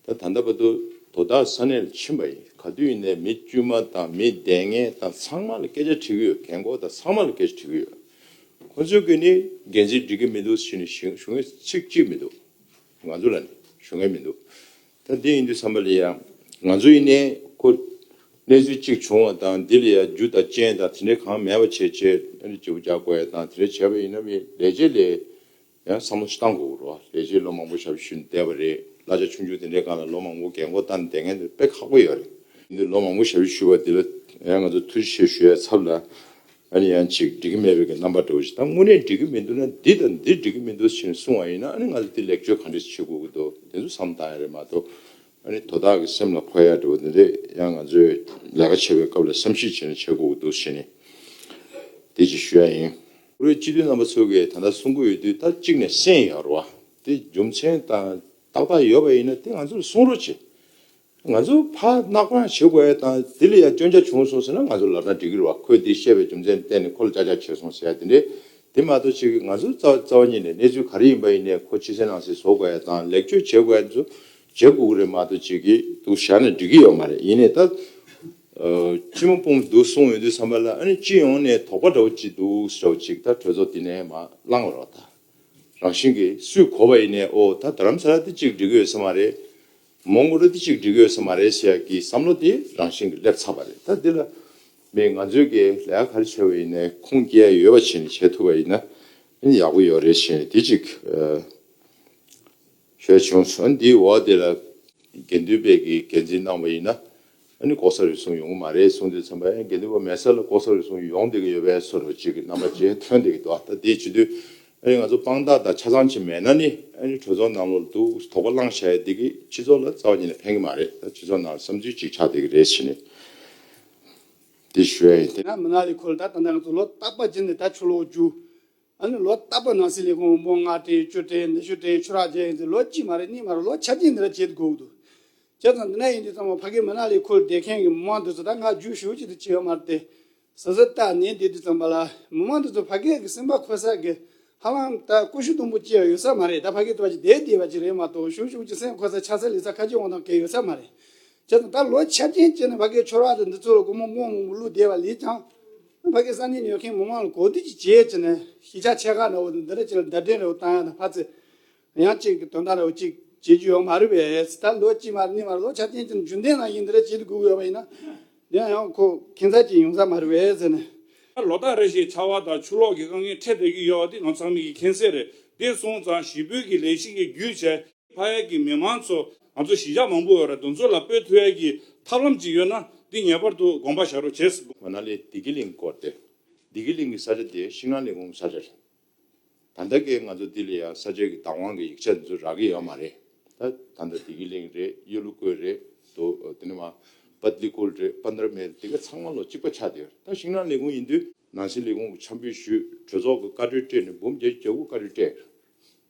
ད་ད་ལྟ་བར་དུ་དོ་བདག་ས་གནས་ལ་ཕྱིན་པ་ཡིན། ག་དུས་ཡིན་ནའི་མི་དཀྱུས་མ་དང་མི་སྡུག་བསྔལ་དང་ཚང་མ་ལ་སྐད་ཆ་དྲི་གི་ཡོད། རྒན་འཁོགས་དང་ཚང་མ་ལ་སྐད་ཆ་དྲི་གི་ཡོད། ཁོ་ཚོས་ཀྱིས་ནི་འགན་འཛིན་འགྲིག་གི་མི་འདུག་ཟེར་ནས་ཞུ་ཞུ་མཁན་ཚིག་གཅིག་མི་འདུག། ང་ཚོ་ལ་ནི་ཞུ་མཁན་མི་འདུག། ད་འདི་ཡིན་དུས་ཙམ་པ་ལ་ཡང་ང་ཚོ་ཡིན་ནའི་ཁོ་གནས་ཚུལ་གཅིག་བྱུང་བ་དང་འདི་ལ་ཡང་རྒྱུ་དང་རྐྱེན་དང་དེ་འདྲའི་གང་མེད་པ་བྱས་བྱས་ཨ་ནི་ལྗིད་པོ་རྒྱག་དགོས་ཡ་དང་དེ་འདྲ་བྱས་པ་ཡིན་ན་མི་ལས་བྱེད་ལས་ཡང་བསམ་བློ་ཞིག་བཏང་དགོས་རེད་བ། ལས་བྱེད་ལོ་མང་པོ་ཞབས་ཞུ་བསྡད་པ་རེད། གླ་ཆ་ཆུང་ཆུང་དེ་འདྲའི་སྒང་ལ་ལོ་མང་པོ་རྒན་འཁོགས་བཏང་བསྡད་མཁན་དེ་དཔེ་ཁག་པོ་ཡོད་རེད། འདི་ལོ་མང་པོ་ཞབས་ཞུ་ཞུ་བ་འདི་ལ་ཡང་ང་ཚོ་ཐུགས་རྗེ་ཆེ་ཞུ་ཡ་ཚབ་ལ། ཨ་ནི་ཡང་ཅིག་འགྲིག་གི་མེད་པའི་གི་རྣམ་པ་འདྲ་བོ་ཞིག། ད་དངོས་གནས་འགྲིག་གི་མི་འདུག་ན་འདི་དང་འདི་འགྲིག་གི་མི་འདུག་ཟེར་ནས་གསུངས་པ་ཡིན་ན། ཨ་ནི་ང་ཚོ་འདི་ལེགས་བཅོས་ག་འདྲ་བྱེད་དགོས་ཀྱི་འདུག། དེ་ཚོ་བསམ་བཏང་ཡ་རེད་མ་གཏོགས། ཨ་ནི་དོ་བདག་གི་སེམས་ལ་འཁོར་ཡ་འདྲ་བོ་འདི་འདྲས་ཡང་ང་ཚོས་ལས་ཀ་བྱེད་པའི་སྐབས་ལ་བསམ་གཞིག་བྱས་ནས་བྱེད་དགོས་ཀྱི་འདུག་ཟེར་ནས་དེ་ཅིག་ཞུ་ཡ་ཡིན། བཀུར་འོས་སྤྱི་འཐུས་རྣམ་པ་ཚོ་གིས་ད་ལྟ་གསུང་གི་ཡོད་དུས་ད་གཅིག་ནས་གསན་ཡོད་རེད་བ། དེ་རྒྱུ་མཚན་དང་ཏག་ཏག་ཡོད་པ་ཡིན་ན་དེ་ང་ཚོ་ལ་གསུང་རོགས་བྱེད། ང་ཚོ་ཕར་མནའ་བཀག་བྱེད་དགོས་ཡ་དང་དེ་ལ་ཡང་སྐྱོན་ཆ་བྱུང་སོང་ཟེར་ན་ང་ཚོ་ལབ་ན་འགྲིག་གི་རེད་བ། ཁོས་འདི་བཤད་པའི་རྒྱུ་མཚན་བརྟེན་ནས་ཁོ་ལ་ཅག་ཅག་བྱས་སོང་ཟེར་ཡ་དེ་འདྲས་དེ་མ་གཏོགས་ཅིག་ང་ཚོ་རྩ་རྩ་བ་ཉིད་ནས་གནས་ཚུལ་ག་རེ་ཡིན་པ་ཡིན་ནའི་ཁོ་ཕྱི་གསལ་ནང་གསལ་བཟོ་དགོས་ཡ་དང་ལེགས་བཅོས་བྱེད་དགོས་ཡ་ཚོ་བྱེད་དགོས་ཀྱི་རེད་མ་གཏོགས་ཅིག་གིས་འདུག་བཞག་ན་འགྲིག་གི་ཡོད་མ་རེད། ཡིན་ནའི་ད་སྤྱི་མོ་སྤུངས་འདུག་གསུངས་ཡོང་དུས་ཙམ་པ་ལ་ཨ་ནི་སྤྱི་ཡོངས་ནས་དོགས་པ་འདྲ་བོ་ཅིག་འདུག་ཟེར་བ་ཅིག་ད་གྲོས་ཚོགས་འདི་ནས་མར་བླངས་རོགས་ད། རང་བཞིན་གྱིས་སུས་གོ་བ་ཡིན་ནའི་ཨོ་ད་རྡ་རམ་ས་ལ་དེ་གཅིག་འགྲིག་གི་ཡོད་ས་མ་རེད། མོན་གྷོ་རུ་དེ་གཅིག་འགྲིག་གི་ཡོད་ས་མ་རེད་ཟེར་ཡ་གི་བསམ་བློ་དེ་རང་བཞིན་གྱིས་སླེབས་ཚར་བ་རེད། ད་འདི་ལ་མི་ང་ཚོའི་གི་ལས་ཀ་ག་རེ་བྱས་པ་ཡིན་ནའི་ཁུངས་སྐྱེལ་ཡ་ཡོད་པ་བྱས་ནས་བྱེད་ཐུབ་པ་ཡིན་ན་ཨ་ནི་ཡག་པོ་ཡོད་རེད་ཟེར་ནས་དེ་གཅིག་ཨ་ཞུ་ཡ་བྱུང་སོང་། འདིའི་འོག་དེ་ལ་དགེ་འདུན་པས་ཀྱི་འགན་འཛིན་གནང་བ་ཡིན་ན། ཨ་ནི་ལྐོག་ཟ་རུལ་སུངས་ཡོང་གི་མ་རེད་གསུངས་དུས་ཙམ་པ་ཡང་དགེ་འདུན་པ་མེད་ས་ལ་ལྐོག་ཟ་རུལ་སུངས་ཡོང་བསྡད་ཀྱི་ཡོད་པའི་བཟོ་འདྲ་ཅིག་གི་རྣམ་པ་ཅིག་ཐོན་བསྡད་ཀྱི་འདུག། ད་དེའི་བྱེད་དུས་ཨ་ནི་ང་ཚོ་དཔང་རྟགས་དང་ཆ་ཚང་ཅིག་མེད་ན་ནི་ཨ་ནི་གྲོས་ཚོགས་ནང་ལོགས་ལ་འདུག་དོགས་པ་བསླངས་བཞག་ཡ་འདི་གིས་སྤྱི་ཚོགས་ལ་རྩ་བ་ཉིད་ནས་ཕན་གྱི་མ་རེད། ད་སྤྱི་ཚོགས་ནང་ལ་བསམ་ཚུལ་ཅིག་ཆགས་བསྡད་ཀྱི་རེད་ཟེར་ནས་དེ་ཞུ་ཡ་ཡིན། དེ་ན་མི་ནག་ལས་ཁུངས་ལ་ད་ད་ལྟ་ང་ཚོ་ལོ་རྟག་པར་བྱས་ནས་ད་ཆུ་ལོག་རྒྱུག། ཨ་ནི་ལོ་རྟག་པར་ནང་སྲིད་ལས་ཁུངས་འབུམ་ལྔ་སྤྲད་བཅུ་སྤྲད་ཉི་ཤུ་སྤྲད་ཆུ་རགས་བརྒྱབ་ཡིན་ཚེ་ལོ་གཅིག་མ་རེད་གཉིས་མ་རེད་ལོ་ཆ་རྐྱེན་འདི་འདྲ་བྱེད་དགོས་ཀྱི་འདུག། བྱས་ཙང་འདི་ན་ཡིན་དུས་ཙམ་པ་ཕ་གིའི་མི་ནག་ལས་ཁུངས་ལ་བསྡད་མཁན་གྱི་མི་མང་འདི་ཚོ་ད་ང་རྒྱུས་ཞེ་པོ་ཅིག་ཏུ་བྱེད་ཡོད་མ་རེད་དེ། ཟ་ཟ་ལྟ་ནས་བསྡད་དུས་ཙམ་པ་ལ་མི་མང་འདི་ཚོ་ཕ་གིའི་གི་སེམས་པ་འཁོལ་ས་གི་ཧ་ལམ་ད་ཀུ་ཤུ་དུམ་བུ་ཅིག་ཡང་ཡོད་ས་མ་རེད། ད་ཕ་གི་ལྟ་བ་ཅིག་བསྡད་བསྡད་པ་ཅིག་རེད་མ་གཏོགས་ཞེ་པོ་ཅིག་སེམས་འཁོལ་ས་ཆགས་ས་ལས་ས་ཁ་ཅིག་འོང་དང་གལ་ཡོད་ས་མ་རེད། བྱས་ཙང་ད་ལོ་ཆ་རྐྱེན་བྱས་ནས་ཕ་གིའི་ཆུ་རགས་དེ་འདི་ཚོ་ལ་སྒོར་མོ་མང་མང་པོ་བླུགས་བསྡད་པ་ལས་ཀྱང་། ཕ་གི་ས་གནས་ཉོ་མཁན་མི་མང་ལ་གོ་བསྡུར་ཅིག་བྱས་བྱས་ནས་གཞིས་ཆགས་ཆེ་ཁག་འདྲ་བོ་དང་འདི་འདྲ་ཅིག་ལ་བརྡ་འཕྲིན་འདྲ་བོ་བཏང་ཡ་དང་ཕར་ཚུར་ཡང་ཅིག་གི་དོན་དག་འདྲ་བོ་ཅིག་བྱེད་རྒྱུ་ཡོད་མ་རེད་པས། ད་ལོ་གཅིག་མ་རེད་གཉིས་མ་རེད་ལོ་ཆ་རྐྱེན་ཅིག་རྒྱུན་ལྡན་ནང་བཞིན་འདི་འདྲ་བྱེད་དུ་དགོས་ཡོད་པ་ཡིན་ན་དེ་ཡང་ཁོ་ཁྱད་མཚར་ཅིག་ཡོང་ས་མ་རེད་པས་ཟེར་ནས། ལོ་ལྟར་རེ་བཞིན་ཆར་པ་དང་ཆུ་ལོག་གི་དཀའ་ངལ་འཕྲད་བསྡད་ཀྱི་ཡོད་པ་དེ་ང་ཚང་མས་ཀྱི་མཁྱེན་གསལ་རེད། དེ་སོང་ཙང་གཞིས་སྤོས་ཀྱི་ལས་གཞི་གི་བརྒྱུད་བྱས། ཕ་ཡུལ་གྱི་མི་མང་ཚོ་ང་ཚོ་གཞིས་ཆགས་མང་པོ་ཡོད་རེད། དེ་ཚོ་ལ་སྤོས་ཐུབ་ཡ་གི་ཐབས་ལམ་ཅིག་ཡོད་ན་འདི་ངེས་པར་དུ་དགོངས་པ་བཞག་རོགས་བྱེད། མ་ན་ལི་བདེ་སྐྱིད་གླིང་སྐོར་ཏེ། བདེ་སྐྱིད་གླིང་གི་ས་ཆ་དེ་ཤིང་ནགས་ལས་ཁུངས་ས་ཆ་རེད། ད་ལྟ་གི་ང་ཚོ་འདི་ལ་ཡ་ས་ཆ་གི་བདག་དབང་གི་ཡིག་ཆ་འདི་ཚོ་རག་གི་ཡོད་མ་རེད། ད་ད་ལྟ་བདེ་སྐྱིད་གླིང་རེད། གཡུ་ལུ་ཀོ་རེད། དོ་དེ་ནས་མ་པད་ལི་ཀུལ་རེད། པན་དར་མེལ་དེ་ག་ཚང་མ་ལོ་གཅིག་པ་ཆགས་བསྡད་ཡོད། ད་ཤིང་ནགས་ལས་ཁུངས་ཡིན་དུས་ནང་སྲིད་ལས་ཁུངས་ཀྱི་འཆམ་འབུལ་ཞུས། གྲོས་ཚོགས་ཀྱི་བཀའ་འཁྲོལ་སྤྲད་ནས་འབུམ་བརྒྱད་ཅུ་གྱ་དགུ་བཀའ་འཁྲོལ་སྤྲད་ཡོད།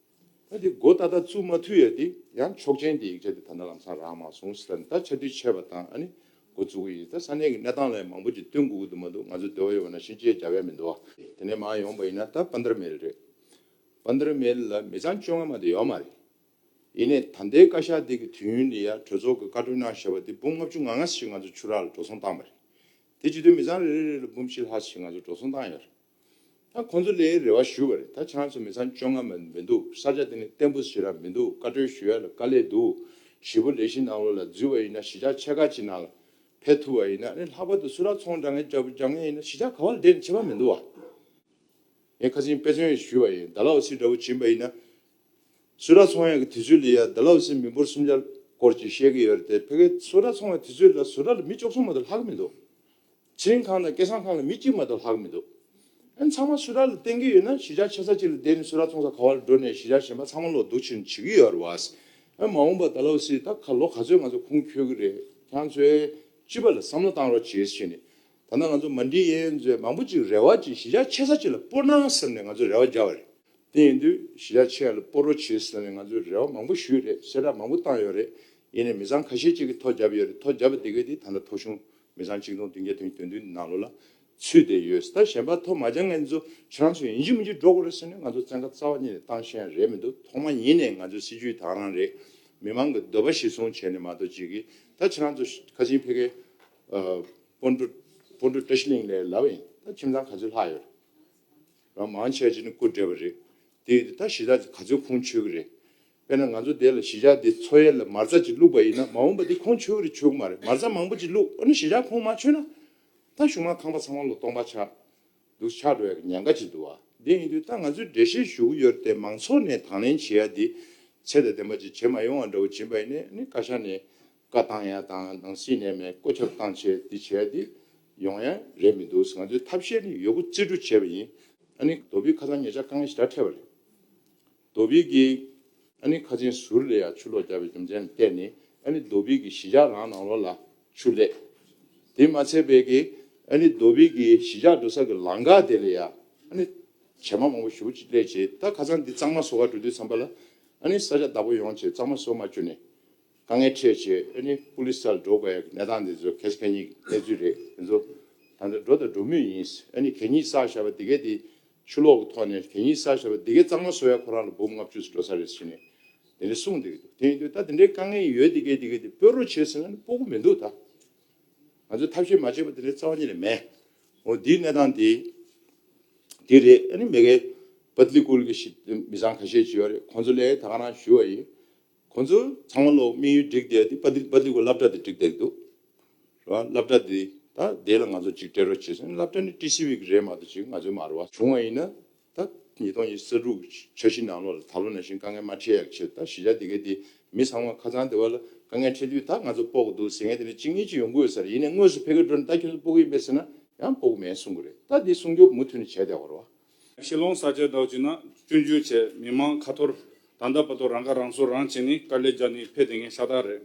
ད་དེ་འགོ་ཏག་ཏག་བཙུགས་མ་ཐུབ་ཡ་དེ་ཡང་ཆོག་མཆན་དེ་ཡིག་ཆ་དེ་ད་ལྟ་ལམ་སང་རག་མ་སོང་ཟེར། ད་ཆ་དུས་ཆད་པ་དང་ཨ་ནི་འགོ་བཙུགས་ཀྱི་ཡིན། ད་ས་གནས་ཀྱི་གནས་སྟངས་ལ་མང་པོ་ཅིག་བསྟུན་དགོས་ཀྱི་འདུག་མ་གཏོགས་ང་ཚོ་འདོད་པ་ཡོད་པ་ན་ཤིང་ཆས་རྒྱབ་ཡ་མི་འདུག་བ། དེ་ནས་མར་ཡོང་པ་ཡིན་ན་ད་པན་དར་མེལ་རེད། པན་དར་མེལ་ལ་མི་ཚང་བཅོ་ལྔ་མ་གཏོགས་ཡོད་མ་རེད། ཡིན་ནའི་ད་ལྟའི་བཀའ་ཤག་འདི་གི་དུས་ཡུན་ལ་ཡ་གྲོས་ཚོགས་ཀྱི་བཀའ་འཁྲོལ་གནང་བཞག་པ་འདི་འབུམ་ལྔ་བཅུ་ང་ལྔ་ཞིག་ང་ཚོ་ཆུ་རགས་ལ་འགྲོ་སོང་བཏང་བ་རེད། དེ་བྱེད་དུས་མི་ཚང་རེ་རེ་རེ་ལ་འབུམ་བཞི་ལྷག་ཞིག་ང་ཚོ་འགྲོ་སོང་བཏང་ཡོད་རེད། ད་ཁོང་ཚོ་ལ་རེ་བ་ཞུ་བ་རེད། ད་ཁྱེད་རང་ཚོ་མི་ཚང་བཅོ་ལྔ་མ་མི་འདུག། ས་ཆ་དེ་ནི་བརྟན་པོ་ཞེ་དྲག་མི་འདུག། བཀའ་འཁྲོལ་ཞུ་ཡ་ལ་དཀའ་ལས་འདུག། གཞིས་སྤོ་ལས་གཞི་ནང་ལོགས་ལ་འཛུལ་བ་ཡིན་ན་གཞིས་ཆགས་ཆེ་ཁག་ཅིག་ནང་ལ་ཕེབས་ཐུབ་པ་ཡིན་ན་ཨ་ནི་ལྷག་པར་དུ་གསུང་རབ་ཚོང་རྒྱག་མཁན་རྒྱག་རྒྱག་མཁན་ཡིན་ན་གཞིས་ཆགས་ག་བ་ལ་བསྡད་ནས་བྱེད་པ་མི་འདུག་བ། ངས་ཁ་སང་དཔེ་མཚོན་ཞིག་ཞུས་པ་ཡིན། ཌལ་ཧོ་སི་འདྲ་བོ་ཕྱིན་པ་ཡིན་ན། གསུང་རབ་ཚོང་ཡག་གི་དུས་ཚོད་ལ་ཡ་ཌལ་ཧོ་སི་མི་འབོར་སུམ་བརྒྱ་སྐོར་ཅིག་བཤད་ཀྱི་ཡོད་རེད་དེ། ཕ་གིའི་གསུང་རབ་ཚོང་བའི་དུས་ཚོད་ལ་གསུང་རབ་ལ་མི་བཅུ་གསུམ་མ་གཏོགས་ལྷག་གི་མི་འདུག། ཚེ་རིང་ཁང་དང་སྐལ་བཟང་ཁང་ལ་མི་གཅིག་མ་གཏོགས་ལྷག་མི་འདུག་ཨ་ནི་ཚང་མ་སུ་ར་ལ་བསྟན་གྱི་ཡོད་ན་གཞིས་ཆགས་ཆེ་ས་གཅིག་ལ་བསྡད་ནས་སུ་ར་བཙོང་ས་ག་བ་ལ་འགྲོ་ནས་གཞིས་ཆགས་གཞན་པ་ཚང་མ་ལོག་སྡུག་ཕྱིན་བྱེད་ཀྱི་ཡོད་རེད་བ། ཨ་མ་འོངས་པ་ད་ལོ་སི་ད་ཁ་ལོ་ག་ཚོད་ང་ཚོ་ཁུངས་འཁྱོལ་གྱི་རེད། ཁྱེད་རང་ཚོས་སྤྱི་པ་ལ་བསམ་བློ་བཏང་རོགས་བྱེད་ཟེར་ནས། ད་ལྟ་ང་ཚོ་མ་འགྲིག་ཡས་ཚོས་མང་པོ་ཅིག་རེ་བ་ཅིག་གཞིས་ཆགས་ཆེ་ས་ཅིག་ལ་སྤོར་ན་བསམ་ནས་ང་ཚོས་རེ་བ་བརྒྱབ་པ་རེད། དེ་ཡིན་དུས་གཞིས་ཆགས་ཆེ་ཡ་ལ་སྤོ་རོགས་བྱེད་ཟེར་ནས་ང་ཚོས་རེ་བ་མང་པོ་ཞུས་རེད། གསལ་བསྒྲགས་མང་པོ་བཏང་ཡོད་རེད། ཡིན་ནའི་མི་ཚང་ཁ་ཤས་ཅིག་གིས་ཐོ་བརྒྱབ་ཡོད་རེད། ཐོ་བརྒྱབ་པ་དེ་གས་དེ་ད་ལྟ་ཐོ་གཞུང་མི་ཚང་ཆིག་སྟོང་བདུན་བརྒྱ་དོན་བདུན་ནང་ལོགས་ལ་ཚུད་བསྡད་ཡོད། ད་གཞན་པ་ཐོ་མ་བྱང་མཁན་ཚོ་ཁྱེད་རང་ཚོ་ཡིན་གཅིག་མིན་གཅིག་འགྲོ་དགོས་རེད་ཟེར་ནས་ང་ཚོ་བཙན་བཀའ་རྩ་བ་ཉིད་ནས་བཏང་ཤེས་ཡ་རེད་མི་འདུག་ཐོག་མ་ཡིན་ནའི་ང་ཚོའི་སྲིད་ཇུས་དེ་རང་རེད། མི་མང་གི་འདོད་པ་གཞིར་བཟུང་བྱས་ནས་མ་གཏོགས་ཅིག་གིས་ད་ཁྱེད་རང་ཚོ་ཁ་སང་ཕ་གིའི་ཨ་སྤོན་ཊ་སྤོན་ཊ་བཀྲ་ཤིས་གླིང་ལ་ལབ་ཡིན། ད་ཁྱིམ་ཚང་ག་ཚོད་ལྷག་ཡོད། རང་མང་ཆེ་ཅིག་ནི་སྐུ་བགྲེས་པ་རེད། དེ་ད་གཞིས་ཆགས་ག་ཚོད་ཁུངས་འཁྱོལ་གི་རེད། དཔེར་ན་ང་ཚོ་དེ་ལ་གཞིས་ཆགས་དེ་འཚོ་ཡས་ལ་མ་རྩ་ཅིག་བླུགས་པ་ཡིན་ན་མ་འོངས་པ་དེ་ཁུངས་འཁྱོལ་གི་རེད་འཁྱོལ་གི་མ་རེད། མ་རྩ་མང་པོ་ཅིག་བླུགས་ཨ་ནི་གཞིས་ཆགས་ཁུངས་མ་འཁྱོལ་ན་ད་གཞུག་མ་ཁང་པ་ཚང་མ་ལ་སྟོང་པ་ཆགས་འདུག་ཆགས་འགྲོ་ཡ་གི་ཉེན་ཁ་ཅིག་འདུག་བ། དེ་ཡིན་དུས་ད་ང་ཚོས་འགྲེལ་བཤད་ཞུ་གི་ཡོད་རེད་དེ་མང་ཚོགས་ནས་དང་ལེན་བྱེད་ཡ་དེ་ཚད་དང་ལྡན་པ་ཅིག་བྱེད་མ་ཡོང་བ་འདྲ་བོ་བྱིན་པ་ཡིན་ནའི་ཨ་ནི་བཀའ་ཤག་ནས་བཀའ་བཏང་ཡ་དང་ནང་སྲིད་ནས་མེད་བཀོད་ཁྱབ་བཏང་བྱས་དེ་བྱས་དེ་ཡོང་ཡ་རེད་མི་འདུག་ང་ཚོའི་ཐབས་ཤེས་ནི་ཡོད་རྒུ་རྩིས་སྤྲོད་བྱས་པ་ཡིན། ཨ་ནི་རྡོ་སྦིས་ཁ་སང་ཉེ་ཆར་དཀའ་ངལ་ཞེ་དྲག་འཕྲད་པ་རེད། རྡོ་སྦིས་ཀྱི་ཨ་ནི་ཁ་ཆེན་ཟུར་ལ་ཡ་ཆུ་ལོག་བརྒྱབ་པའི་རྒྱུ་མཚན་ལ་བརྟེན་ནས་ཨ་ནི་རྡོ་སྦིས་ཀྱི་གཞིས་ཆགས་རང་ནང་ལོགས་ལ་ཆུ་སླེབས། དེ་མ་ཚད་པའི་གི་ཨ་ནི་རྡོ་སྦིས་ཀྱི་གཞིས་ཆགས་འགྲོ་ས་གི་ལམ་ཁ་དེ་ལ་ཡ་ཨ་ནི་བྱེ་མ་མང་པོ་ཞེ་པོ་ཅིག་སླེབས་བྱས། ད་ཁ་སང་འདི་གཙང་མ་བཟོ་ག་འགྲོ་དུས་ཙམ་པ་ལ་ཨ་ནི་ས་ཆ་བདག་པོ་ཡོང་བྱས་གཙང་མ་བཟོ་མ་བཅུག་ནས་དཀའ་ངལ་འཕྲད་བྱས་ཨ་ནི་པུ་ལི་སི་ལ་འགྲོ་དགོས་ཡ་གི་གནས་སྟངས་འདི་ཚོ་གལ་སྲིད་གད་སྙིགས་གནས་ཚུལ་རེད། དེ་ཚོ་ད་ལྟ་འགྲོ་དང་འགྲོ་མུས་ཡིན། ཨ་ནི་གད་སྙིགས་བསགས་བཞག་པ་དེ་གས་དེ་ཆུ་ལོག་གི་ཐོག་ནས་གད་སྙིགས་བསགས་བཞག་པ་དེ་གས་གཙང་མ་བཟོ་ཡ་ཁོ་རང་ལ་འབུམ་ལྔ་བཅུ་ཙམ་འགྲོ་ས་རེད་ཟེར་ནས་དེ་འདྲ་གསུངས་བསྡད་ཀྱི་འདུག་དེ་ཡིན་དུས་ད་དེ་འདྲའི་དཀའ་ངལ་ཡོད་དེ་གས་དེ་གས་དེ་སྤོ་རོགས་བྱེད་ཟེར་ན་ནི་སྤོ་གི་མི་འདུག་ད་ང་ཚོས་ཐབས་ཤེས་མ་བྱས་པ་དེ་འདྲའི་རྩ་བ་ཉིད་ནས་མེད། འོ་དེའི་གནས་སྟངས་དེ་དེ་རེད། ཨ་ནི་མ་གི་པ་ཏི་ལི་ཀུལ་གྱི་ཤི་མི་ཚང་ཁ་ཤས་ཅིག་ཡོད་རེད། ཁོང་ཚོ་ལ་ད་ག་རང་ཞུ་བ་ཡིན། ཁོང་ཚོ་ཚང་མ་ལོ་དམིགས་ཡུལ་བསྒྲིགས་བསྡད་དེ་པ་ཏི་པ་ཏི་ལི་ཀུལ་སློབ་གྲྭ་དེ་བསྒྲིགས་བསྡད་འདུག་རེད་བ། སློབ་གྲྭ་དེ་ད་དེ་ལ་ང་ཚོ་གཅིག་སྤྲད་རོགས་བྱེད་ཟེར་ནས་སློབ་གྲྭ་ནི་ཊི་སི་ཝི་གི་རེད་མ་གཏོགས་གཅིག་ང་ཚོའི་མ་རེད་བ། བྱུང་བ་ཡིན་ན་ད་ཉིས་སྟོང་ཉི་ཤུ་རྩ་དྲུག་འཆར་གཞི་ནང་ལོགས་ལ་ད་ལོ་ནང་བཞིན་དཀའ་ངལ་མ་འཕྲད་ཡག་ཆེད་ད་གཞིས་ཆགས་དེ་གའི་དེ་མི་ཚང་མ་ཁ་ཚང་དེ་བ་ལ་དཀའ་ངལ་འཕྲད་དུས་ད་ང་ཚོ་སྤོ་དགོས་འདུག་ཟེར་མཁན་དེ་འདྲ་གཅིག་གཉིས་ཅིག་ཡོང་གི་ཡོད་ས་རེད། ཡིན་ནའི་དངོས་སུ་ཕ་གིར་འགྲོ་ནས་ད་ཁྱོད་ཚོ་སྤོ་གི་ཡིན་པས་ཟེར་ན་ཡང་སྤོ་གི་མེད་གསུང་གི་རེད། ད་དེ་སྲུང་སྐྱོབ་མུ་མཐུད་ནས་བྱས་བསྡད་ཡོད་རེད་བ། ཤི་ལོང་ས་ཆ་འདྲ་བོ་ཅིག་ན་སྐྱོན་བརྗོད་བྱས་མི་མང་ཁ་ཐོར་ད་ལྟ་བར་དུ་རང་ཁ་རང་གསོ་རང་བྱས་ནས་དཀའ་ལས་བརྒྱབ་ནས་ཕེབས་བསྡད་མཁན་ཤ་སྟག་རེད།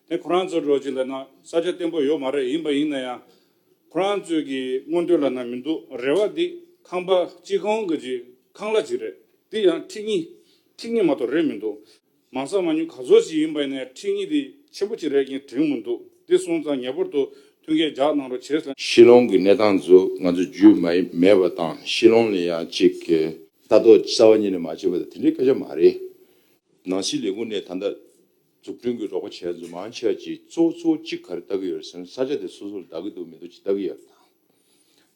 དེ་ཁོ་རང་ཚོ་འདྲ་བོ་ཅིག་ལབ་ན་ས་ཆ་བརྟན་པོ་ཡོད་མ་རེད། ཡིན་པ་ཡིན་ན་ཡང་ཁོ་རང་ཚོའི་གི་མངོན་འདོད་ལབ་ན་མི་འདུག་རེ་བ་འདི་ཁང་པ་སྤྱི་ཁང་གི་ཅིག་ཁང་གླ་ཅིག་རེད། འདི་ཡང་ཁྲི་གཉིས་ཁྲི་གཉིས་མ་གཏོགས་རེད་མི་འདུག་མང་ས་མང་ཉུང་ག་ཚོད་ཅིག་ཡིན་པ་ཡིན་ནའི་ཁྲི་གཉིས་དེ་ཆེན་པོ་ཅིག་རེད་ཀྱང་དྲན་མི་འདུག་དེ་སོང་ཙང་ངེས་པར་དུ་མཐུན་རྐྱེན་རྒྱག་གནང་རོགས་བྱེད་ཟེར། ཤི་ལོང་གི་གནས་སྟངས་ཚོ་ང་ཚོ་རྒྱུས་མ་མེད་པ་དང་ཤི་ལོང་ལ་ཡང་ཅིག་ལྟ་རྟོག་རྩ་བ་ཉིད་ནས་མ་བྱས་པ་དང་དེ་འདྲའི་སྐད་ཆ་མ་རེད། ནང་སྲིད་ལས་ཁུངས་ནས་ད་ལྟ་འཛུགས་སྐྲུན་གྱི་རོགས་པ་བྱས་ཚོ་མང་ཆེ་བ་ཅིག་གཙོ་བོ་གཙོ་བོ་གཅིག་ག་རེ་ལྟ་གི་ཡོད་རེད་ཟེར་ན་ས་ཆ་དེ་སོ་སོར་བདག་གི་འདུག་མི་འདུག་ཅིག་ལྟ་གི་ཡོད་རེད་དང་།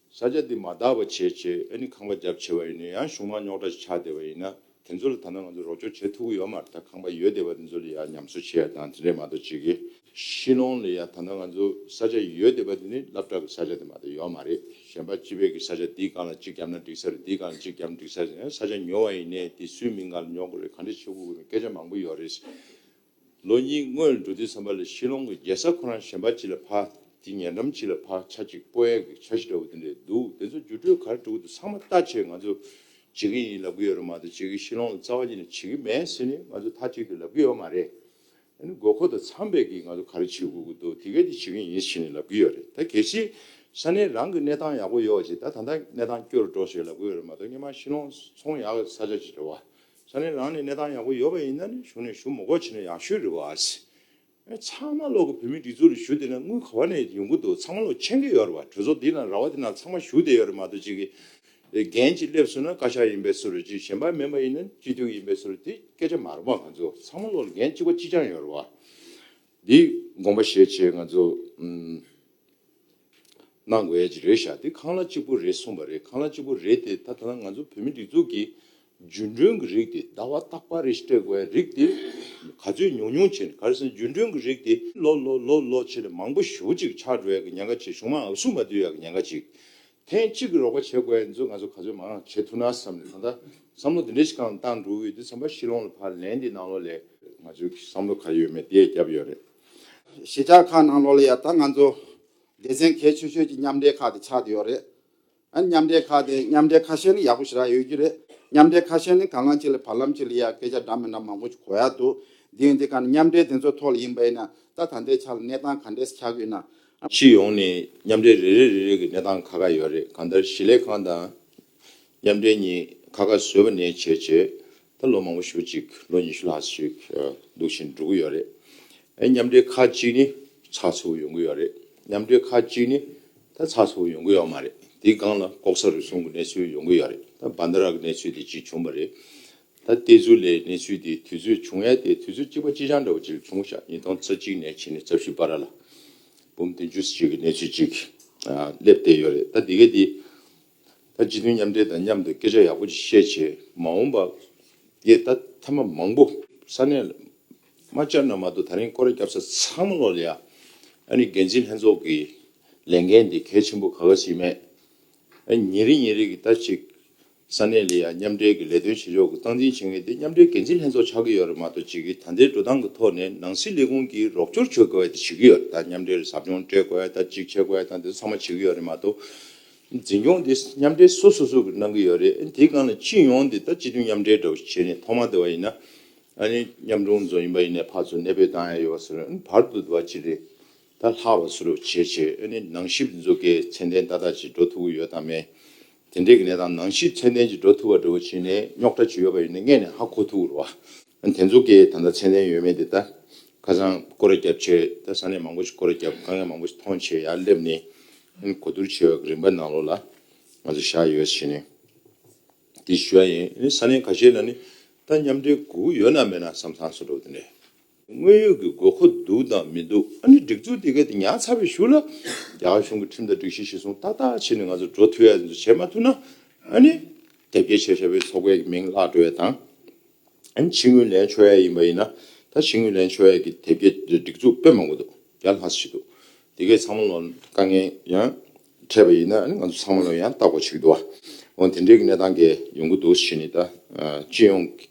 ས་ཆ་འདི་མ་བདག་པ་བྱས་བྱས་ཨ་ནི་ཁང་པ་རྒྱབ་བྱས་པ་ཡིན་ན་ཡང་གཞུང་མང་རྙོག་དྲ་ཞིག་ཆགས་བསྡད་པ་ཡིན་ན་དེ་ཚོ་ལ་ད་ལྟ་ང་ཚོ་རོགས་སྐྱོར་བྱེད་ཐུབ་ཀྱི་ཡོད་མ་རེད། ད་ཁང་པ་ཡོད་བསྡད་པ་དེ་ཚོ་ལ་ཡང་ཉམས་གསོ་བྱེད་ཡ་དང་དེ་འདྲས་མ་གཏོགས་ཅིག་གི་ཤི་ལོང་ལ་ཡང་ད་ལྟ་ང་ཚོ་ས་ཆ་ཡོད་བསྡད་པ་དེ་ནི་སློབ་གྲྭ་གི་ས་ཆ་དེ་མ་གཏོགས་ཡོད་མ་རེད། གཞན་པ་སྤྱི་པའི་གི་ས་ཆ་འདིའི་སྒང་ལ་གཅིག་བརྒྱབ་ན་འགྲིག་ས་རེད། འདིའི་སྒང་ལ་གཅིག་བརྒྱབ་ན་འགྲིག་ས་རེད། ས་ཆ་ཉོ་བ་ཡིན་ནའི་དེ་སུའི་མིང་སྒང་ལ་ཉོ་དགོས་རེད། ག་འདྲས་བྱེད་དགོས་རེད། སྐད་ཆ་མང་པོ་ཡོད་རེད། ལོ་གཉིས་སྔོན་ལ་འགྲོ་དུས་ཙམ་པ་ལ་ཤི་ལོང་གི་རྒྱལ་ས་ཁོ་རང་གཞན་པ་ཅིག་ལ་ཕར་དེ་ཉེ་འགྲམ་ཅིག་ལ་ཕར་ཆ་གཅིག་སྤོ་ཡས་ཀྱི་འཆར་གཞི་འདྲ་བོ་དེ་འདྲས་འདུག་དེ་ཚོ་བརྒྱུད་སྤྲོད་ག་རེ་འགྲོ་གི་འདུག་ཚང་མ་ལྟ་བྱས་ང་ཚོ་བྱེད་ཀྱི་ཡིན་ལབ་ཀྱི་ཡོད་རེད་མ་གཏོགས་བྱེད་ཀྱི་ཤི་ལོང་ལ་རྩ་བ་ཉིད་ནས་བྱེད་ཀྱི་མེད་ཟེར་ནས་ང་ཚོ་མཐའ་གཅིག་ཏུ་ལབ་ཀྱི་ཡོད་མ་རེད། ཨ་ནི་དགོས་མཁོ་དང་འཚམས་པའི་གི་ང་ཚོ་ག་རེ་བྱེད་དགོས་ཀྱི་འདུག་དེ་གས་དེ་བྱེད་ཀྱི་ཡིན་ཟེར་ནས་ལབ་ཀྱི་ཡོད་རེད། ད་གལ་སྲིད་ས་གནས་རང་གི་གནས་སྟངས་ཡག་པོ་ཡོད་པ་ཅིག་ད་ད་ལྟ་གནས་སྟངས་སྐྱོ་རུ་འགྲོ་ཞེས་ལབ་ཀྱི་ཡོད་རེད་མ་གཏོགས་སྔོན་མ་ཤི་ལོང་ཚོང་ཡག་གི་ས་ཆ་ཅིག་རེད་བ། ས་གནས་རང་ནས་གནས་སྟངས་ཡག་པོ་ཡོད་པ་ཡིན་ན་ནི་གཞུང་ནས་ཞུ་མི་དགོས་བྱས་ན་ཡག་ཤོས་རེད་བ། ཨེ་ཚང་མ་ལོག་གི་བོད་མིའི་སྒྲིག་འཛུགས་ལ་ཞུ་བསྡད་ན་དངུལ་ག་བ་ནས་ཡོང་གི་འདུག་ཚང་མ་ལོག་མཁྱེན་གྱི་ཡོད་རེད་བ། གྲོས་ཚོགས་འདི་ནང་ར་བ་འདི་ནང་ཚང་མ་ཞུ་བསྡད་ཡོད་རེད་མ་གཏོགས་ཅིག་གི་འགན་ཅིག་སླེབས་སོང་ན་བཀའ་ཤག་ཡིན་པའི་བཟོ་འདྲ་ཅིག་གཞན་པ་མིན་པ་ཡིན་ན་སྤྱི་འཐུས་ཡིན་པའི་བཟོ་འདྲ་དེ་སྐད་ཆ་མ་རེད་བ། ང་ཚོ་ཚང་མ་ལོག་ལ་འགན་གཅིག་པ་གཅིག་རྐྱང་ཡོད་རེད་བ། འདི་དགོངས་པ་བཞེས་བྱས་ང་ཚོ་ཨུམ། གནང་དགོས་ཡ་ཅིག་རེད་ཤག་དེ་ཁང་གླ་གཅིག་པུ་རེད་གསུངས་པ་རེད། ཁང་གླ་གཅིག་པུ་རེད་དེ་ད་ད་ལྟ་ང་ཚོ་བོད་མི་སྒྲིག་འཛུགས་ཀྱི་རྒྱུན་གྲོན་གྱི་རིགས་དེ་ཟླ་བ་རྟག་པར་རེ་སྤྲད་དགོས་ཡ་རིགས་དེ་ག་ཚོད་ཉུང་ཉུང་བྱས་ནས་ག་རེ་ཟེར་ན་རྒྱུན་གྲོན་གྱི་རིགས་དེ་ལོ་ལོ་ལོ་ལོ་བྱས་ནས་མང་པོ་ཞེ་པོ་ཅིག་ཆགས་འགྲོ་ཡ་གི་ཉེན་ཁ་ཅིག་གཞུང་མང་ཨབ་སུ་མ་བསྡུ་ཡ་གི་ཉེན་ཁ་ཅིག་ཐེངས་གཅིག་གི་རོགས་པ་བྱེད་དགོས་ཡ་ཚོ་ང་ཚོ་ག་ཚོད་མང་བྱེད་ཐུབ་ན་བསམ་ནས་ད་ལྟ་བསམ་བློ་འདི་འདྲ་ཞིག་གང་བཏང་འགྲོ་གི་ཡོད་དུས་ཙམ་པ་ཤི་ལོང་ལ་ཕར་ལན་འདི་ནང་ལོགས་ལས་ང་ཚོའི་བསམ་བློ་ག་ཡོད་མེད་དེ་བརྒྱབ་ཡོད་རེད། གཞིས་ཆགས་ཁག་ནང་ལོགས་ལ་ཡ་ད་ང་ཚོ་ སྡེ་ཚན་གལ་ཆེ་ཤོས་ཀྱི་མཉམ་འབྲེལ་ཁག་དེ་ཆགས་བསྡད་ཡོད་རེད། ཨ་མཉམ་འབྲེལ་ཁག་དེ་མཉམ་འབྲེལ་ཁ་ཤས་ནི་ཡག་པོ་ཞེ་དྲག་ཡོད་ཀྱི་རེད། མཉམ་འབྲེལ་ཁ་ཤས་ནི་གང་ལ་ཅིག་ལ་བར་ལམ་ཅིག་ལ་ཡ་སྐད་ཆ་འདྲ་མི་འདྲ་མང་པོ་ཞིག་གོ་ཡ་འདུག་འདི་ཡིན་དུས་གང་མཉམ་འབྲེལ་དེ་ཚོའི་ཐོག་ལ་ཡིན་པ་ཡིན་ན་ད་ད་ལྟའི་ཆ་ལ་གནས་སྟངས་ག་འདྲས་ཆགས་ཀྱི་ཡོད་ན། སྤྱི་ཡོངས་ནས་མཉམ་འབྲེལ་རེ་རེ་རེ་རེ་གི་གནས་སྟངས་ཁག་ཁག་ཡོད་རེད། གང་ལྟར་གཞིས་ལས་ཁང་དང་མཉམ་འབྲེལ་གཉིས་ཁ་ཁ་བཟོས་པ་ནས་བྱས་བྱས་ད་ལོ་མང་པོ་ཞེ་པོ་ཅིག་ལོ་ཉི་ཤུ་ལྷག་ཅིག་འདུག་བཞིན་འགྲོ་གི་ཡོད་རེད། ཨེ་མཉམ་འབྲེལ་ཁག་ཅིག་ནི་ཚགས་ཚུད་པོ་ཡོང་གི་ཡོད་རེད། མཉམ་འབྲེལ་ཁག་ཅིག་ནི་ད་ཚགས་ཚུད་པོ་ཡོང་གི་ཡོད་མ་རེད། དེའི་སྒང་ལ་ལྐོག་ཟ་རུལ་སུངས་ཀྱི་གནས་ཚུལ་ཡོང་གི་ཡོད་རེད། ད་བན་ད་ར་གི་གནས་ཚུལ་དེ་ཅིག་བྱུང་བ་རེད། ད་བལྟས་ཚུལ་ལས་གནས་ཚུལ་དེ་དུས་ཚོད་བྱུང་ཡ་དེ་དུས་ཚོད་གཅིག་པ་གཅིག་རྐྱང་འདྲ་བོ་ཅིག་བྱུང་ཤག་ཉིས་སྟོང་རྩ་གཅིག་ནས་བྱས་ནས་རྩ་བཞི་བར་ལ་འབུམ་བདུན་ཅུ་ཅིག་གི་གནས་ཚུལ་ཅིག་སླེབས་བསྡད་ཡོད་རེད། ད་དེ་ག་དེ་ད་སྤྱི་མཐུན་མཉམ་འབྲེལ་དང་མཉམ་དུ་སྐད་ཆ་ཡག་པོ་ཅིག་བཤད་བྱས་མ་འོངས་པ་དེ་ད་ཐ་མ་མང་པོ་ས་གནས་ལ་མ་བཅར་ན་མ་གཏོགས་ད་རིང་སྐོར་ར་བརྒྱབ་ས་ཚང་མ་ལོག་ལ་ཡ་ཨ་ནི་འགན་འཛིན་ལྷན་ཚོགས་ཀྱི་ལས་འགན་དེ་གལ་ཆེན་པོ་ག་ག་ཞིག་མེད། ཨ་ཉིན་རེ་ཉིན་རེ་གི་ད་ཅིག་ས་གནས་ལ་ཡ་མཉམ་འབྲེལ་གྱི་ལས་དོན་བྱེད་ཕྱོགས་ཀྱི་སྟངས་འཛིན་བྱེད་མཁན་དེ་མཉམ་འབྲེལ་འགན་འཛིན་ལྷན་ཚོགས་ཆགས་ཀྱི་ཡོད་རེད་མ་གཏོགས་ཅིག་གི་ད་ལྟའི་འགྲོ་སྟངས་ཀྱི་ཐོག་ནས་ནང་སྲིད་ལས་ཁུངས་ཀྱིས་རོགས་སྐྱོར་བྱེད་དགོས་པ་དེ་བྱེད་ཀྱི་ཡོད་རེད། ད་མཉམ་འབྲེལ་ཟབ་སྦྱོང་སྤྲད་དགོས་ཡ་ད་ཅིག་བྱེད་དགོས་ཡ་ད་དེ་ཚོ་ཚང་མ་བྱེད་ཀྱི་ཡོད་རེད་མ་གཏོགས། འཛིན་སྐྱོང་དེ་མཉམ་འབྲེལ་སོ་སོ་སོ་གིས་གནང་གི་ཡོད་རེད། དེའི་སྒང་ལ་སྤྱི་ཡོངས་དེ་ད་སྤྱི་མཐུན་མཉམ་འབྲེལ་འདྲ་བོ་ཞིག་བྱས་ནས་ཐོག་མ་དེ་བ་ཡིན་ན་ཨ་ནི་མཉམ་དྲུང་ཚོ་ཡིན་པ་ཡིན་ནའི་ཕར་ཚུར་གནས་སྤོས་བཏང་ཡ་ཡོད་པ་ཟེར་བར་དུ་དེ་བ་ཅིག་རེད། ད་ལྷག་པ་བཟོ་རོགས་བྱེད་བྱེད་ཨ་ནི་ནང་ཞིབ་འཛུགས་ཀྱི་ཚད་ལྡན་ཏག་ཏག་ཅིག་འགྲོ་ཐུབ་ཀྱི་ཡོད་དམ་མེད། དེ་འདྲའི་གི་གནས་སྟངས་ནང་ཞིབ་ཚད་ལྡན་ཅིག་འགྲོ་ཐུབ་པ་འདྲ་བོ་བྱས་ནས་རྙོག་དྲ་ཅིག་ཡོད་པ་ཡིན་ན་སྔས་ནས་ཧ་གོ་ཐུབ་ཀྱི་རེད་བ། ཨ་ནི་དེ་ཚོ་གི་ད་ལྟ་ཚད་ལྡན་ཡོད་མེད་དེ་ད་ཁ་སང་སྐོར་ར་བརྒྱབ་བྱས་ད་ས་གནས་མང་པོ་ཞིག་སྐོར་ར་བརྒྱབ་དཀའ་ངལ་མང་པོ་ཞིག་མཐོང་བྱས་ཡར་སླེབས་ནས་ཨ་ནི་གོ་བསྡུར་བྱས་པ་གི་རིམ་པ་ནང་ལོགས་ལ་ང་ཚོ་བཞག་ཡོད་ཟེར་ནས་དེ་ཞུ་ཡ་ཡིན། ཨ་ནི་ས་གནས་ཁ་ཤས་ལ་ནི་ད་མཉམ་འབྲེལ་དགོས་ཀྱི་ཡོད་ན་མེད་ན་བསམ་བསམ་བཟོ་འདྲ་བོ་དེ་འདྲས། དངོས་ཡོད་ཀྱི་དགོས་མཁོ་འདུག་དང་མི་འདུག་ཨ་ནི་སྒྲིག་འཛུགས་དེ་ག་དེ་ཉར་ཚར་བའི་གཞུག་ལ་རྒྱ་གར་གཞུང་གི་ཁྲིམས་དང་སྒྲིག་གཞི་གཞིར་བཟུང་ཏག་ཏག་བྱས་ནས་ང་ཚོ་འགྲོ་ཐུབ་ཡ་དེ་ཚོ་བྱེད་མ་ཐུབ་ན་ཨ་ནི་དེབ་སྐྱེལ་བྱས་བྱས་པའི་ཚོགས་པའི་མིང་བརླག་འགྲོ་ཡ་དང་། ཨ་ནི་ཕྱི་དངུལ་ལེན་ཆོག་ཡ་ཡིན་པ་ཡིན་ན་ད་ཕྱི་དངུལ་ལེན་ཆོག་ཡ་གི་དེབ་སྐྱེལ་སྒྲིག་འཛུགས་དཔེ་མང་པོ་འདུག་རྒྱ་ལྷག་ཞིག་འདུག་དེ་གས་ཚང་མ་ལོ་དཀའ་ངལ་ཡང་འཕྲད་པ་ཡིན་ན་ཨ་ནི་ང་ཚོ་ཚང་མ་ལོ་ཡང་བརྟག་པ་བྱེད་ཀྱི་འདུག་བ། འོ་དེ་འདྲའི་གི་གནས་སྟངས་གས་ཡོང་གི་འདུག་ཞེས་ནི་ད་སྤྱི་ཡོངས་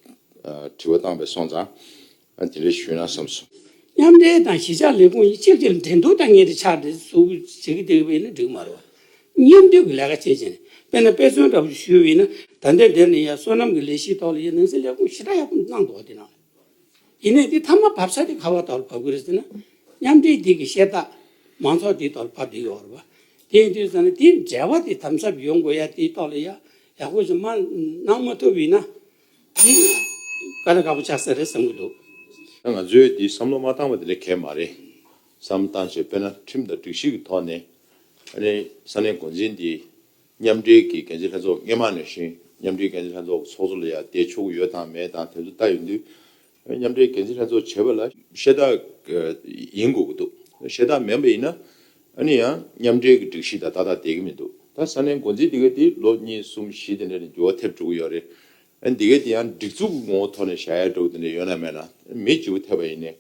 དྲི་བ་བཏང་བས་སོང་ཙང་། ཨ་དེ་འདྲ་ཞུས་ན་བསམ་སོང་། མཉམ་འབྲེལ་དང་གཞིས་ཆགས་ལས་ཁུངས་གཉིས་གཅིག་གཅིག་ལ་འགྲན་བསྡུར་བཏང་མཁན་དེ་ཆགས་འདི་བཟོ་བྱེད་ཀྱི་བསྡད་པ་ཡིན་ན་འགྲིག་མ་རེད་བ། མཉམ་འདུས་ཀྱི་ལས་ཀ་བྱེད་བྱས་ནས་དཔེར་ན་དཔེ་མཚོན་འདྲ་པོ་ཞུས་པ་ཡིན་ན་ད་ལྟའི་འདིར་ནས་ཡ་སོ་ནམ་གྱི་ལས་གཞིའི་ཐོག་ལ་ཡ་ནང་སྲིད་ལས་ཁུངས་ཞེ་དྲག་ཡག་པོ་གནང་འདུག་བ་དེ་ནང་། ཡིན་ནའི་དེ་ཐ་མ་བབས་ས་དེ་ག་བ་ཐོག་ལ་བབས་ཀྱི་རེད་ཟེར་ན་མཉམ་འབྲེལ་འདི་གི་བཤད་སྟངས་མང་ཚོགས་དེའི་ཐོག་ལ་བབས་བསྡད་ཡོད་རེད་བ། དེ་ཡིན་དུས་ཙང་ནས་དེའི་འབྲེལ་བ་དེ་དམ་ཟབ་ཡོང་དགོས་ཡ་དེའི་ཐོག་ལ་ཡ་ཡག་པོ་ཞིག་མ་གནང་མ་ཐུབ་པ་ཡིན་ན། དེ་དཀའ་ལས་ཁག་པོ་ཆགས་ས་རེད་བསམ་གྱི་འདུག་ང་ཚོས་འདི་བསམ་བློ་མ་བཏང་བ་དེ་འདྲ་གང་ཡང་མ་རེད། བསམ་བློ་བཏང་བྱས་དཔེར་ན་ཁྲིམས་དང་སྒྲིག་གཞི་གི་ཐོག་ནས་ཨ་ནི་ས་གནས་འགོ་འཛིན་འདི་མཉམ་འབྲེལ་གྱི་འགན་འཛིན་ལྷན་ཚོགས་སྔོན་མ་ནས་བཞིན་མཉམ་འབྲེལ་འགན་འཛིན་ལྷན་ཚོགས་ཀྱི་ཚོགས་གཙོ་ལ་ཡང་བསྡད་ཆོག་གི་ཡོད་དང་མེད་དང་དེ་ཚོ་ལྟ་ཡོང་དུས་མཉམ་འབྲེལ་འགན་འཛིན་ལྷན་ཚོགས་བྱེད་པ་ལ་ཤེས་རྟགས་ཡིན་དགོས་ཀྱི་འདུག་ཤེས་རྟགས་མིན་པ་ཡིན་ན་ཨ་ནི་ཡང་མཉམ་འབྲེལ་གྱི་སྒྲིག་གཞི་དང་ཏག་ཏག་བསྡད་ཀྱི་མི་འདུག་ད་ས་གནས་འགོ་འཛིན་དེ་ག་དེ་ལོ་གཉིས་གསུམ་བཞི་དེ་འདྲ་ནས་འགྱུར་བ་ཐེབས་འགྲོ་གི་ཡོད་རེད། ཨ་ནི་འདི་གས་དེ་ཡང་སྒྲིག་འཛུགས་ཀྱི་ངོ་བོ་ཐོག་ནས་བཞག་ཡ་འདྲ་བོ་དེ་འདྲ་ཡོད་ན་མེད་ན་མི་བརྗེ་པོ་ཐེབས་པ་ཡིན་ནའི་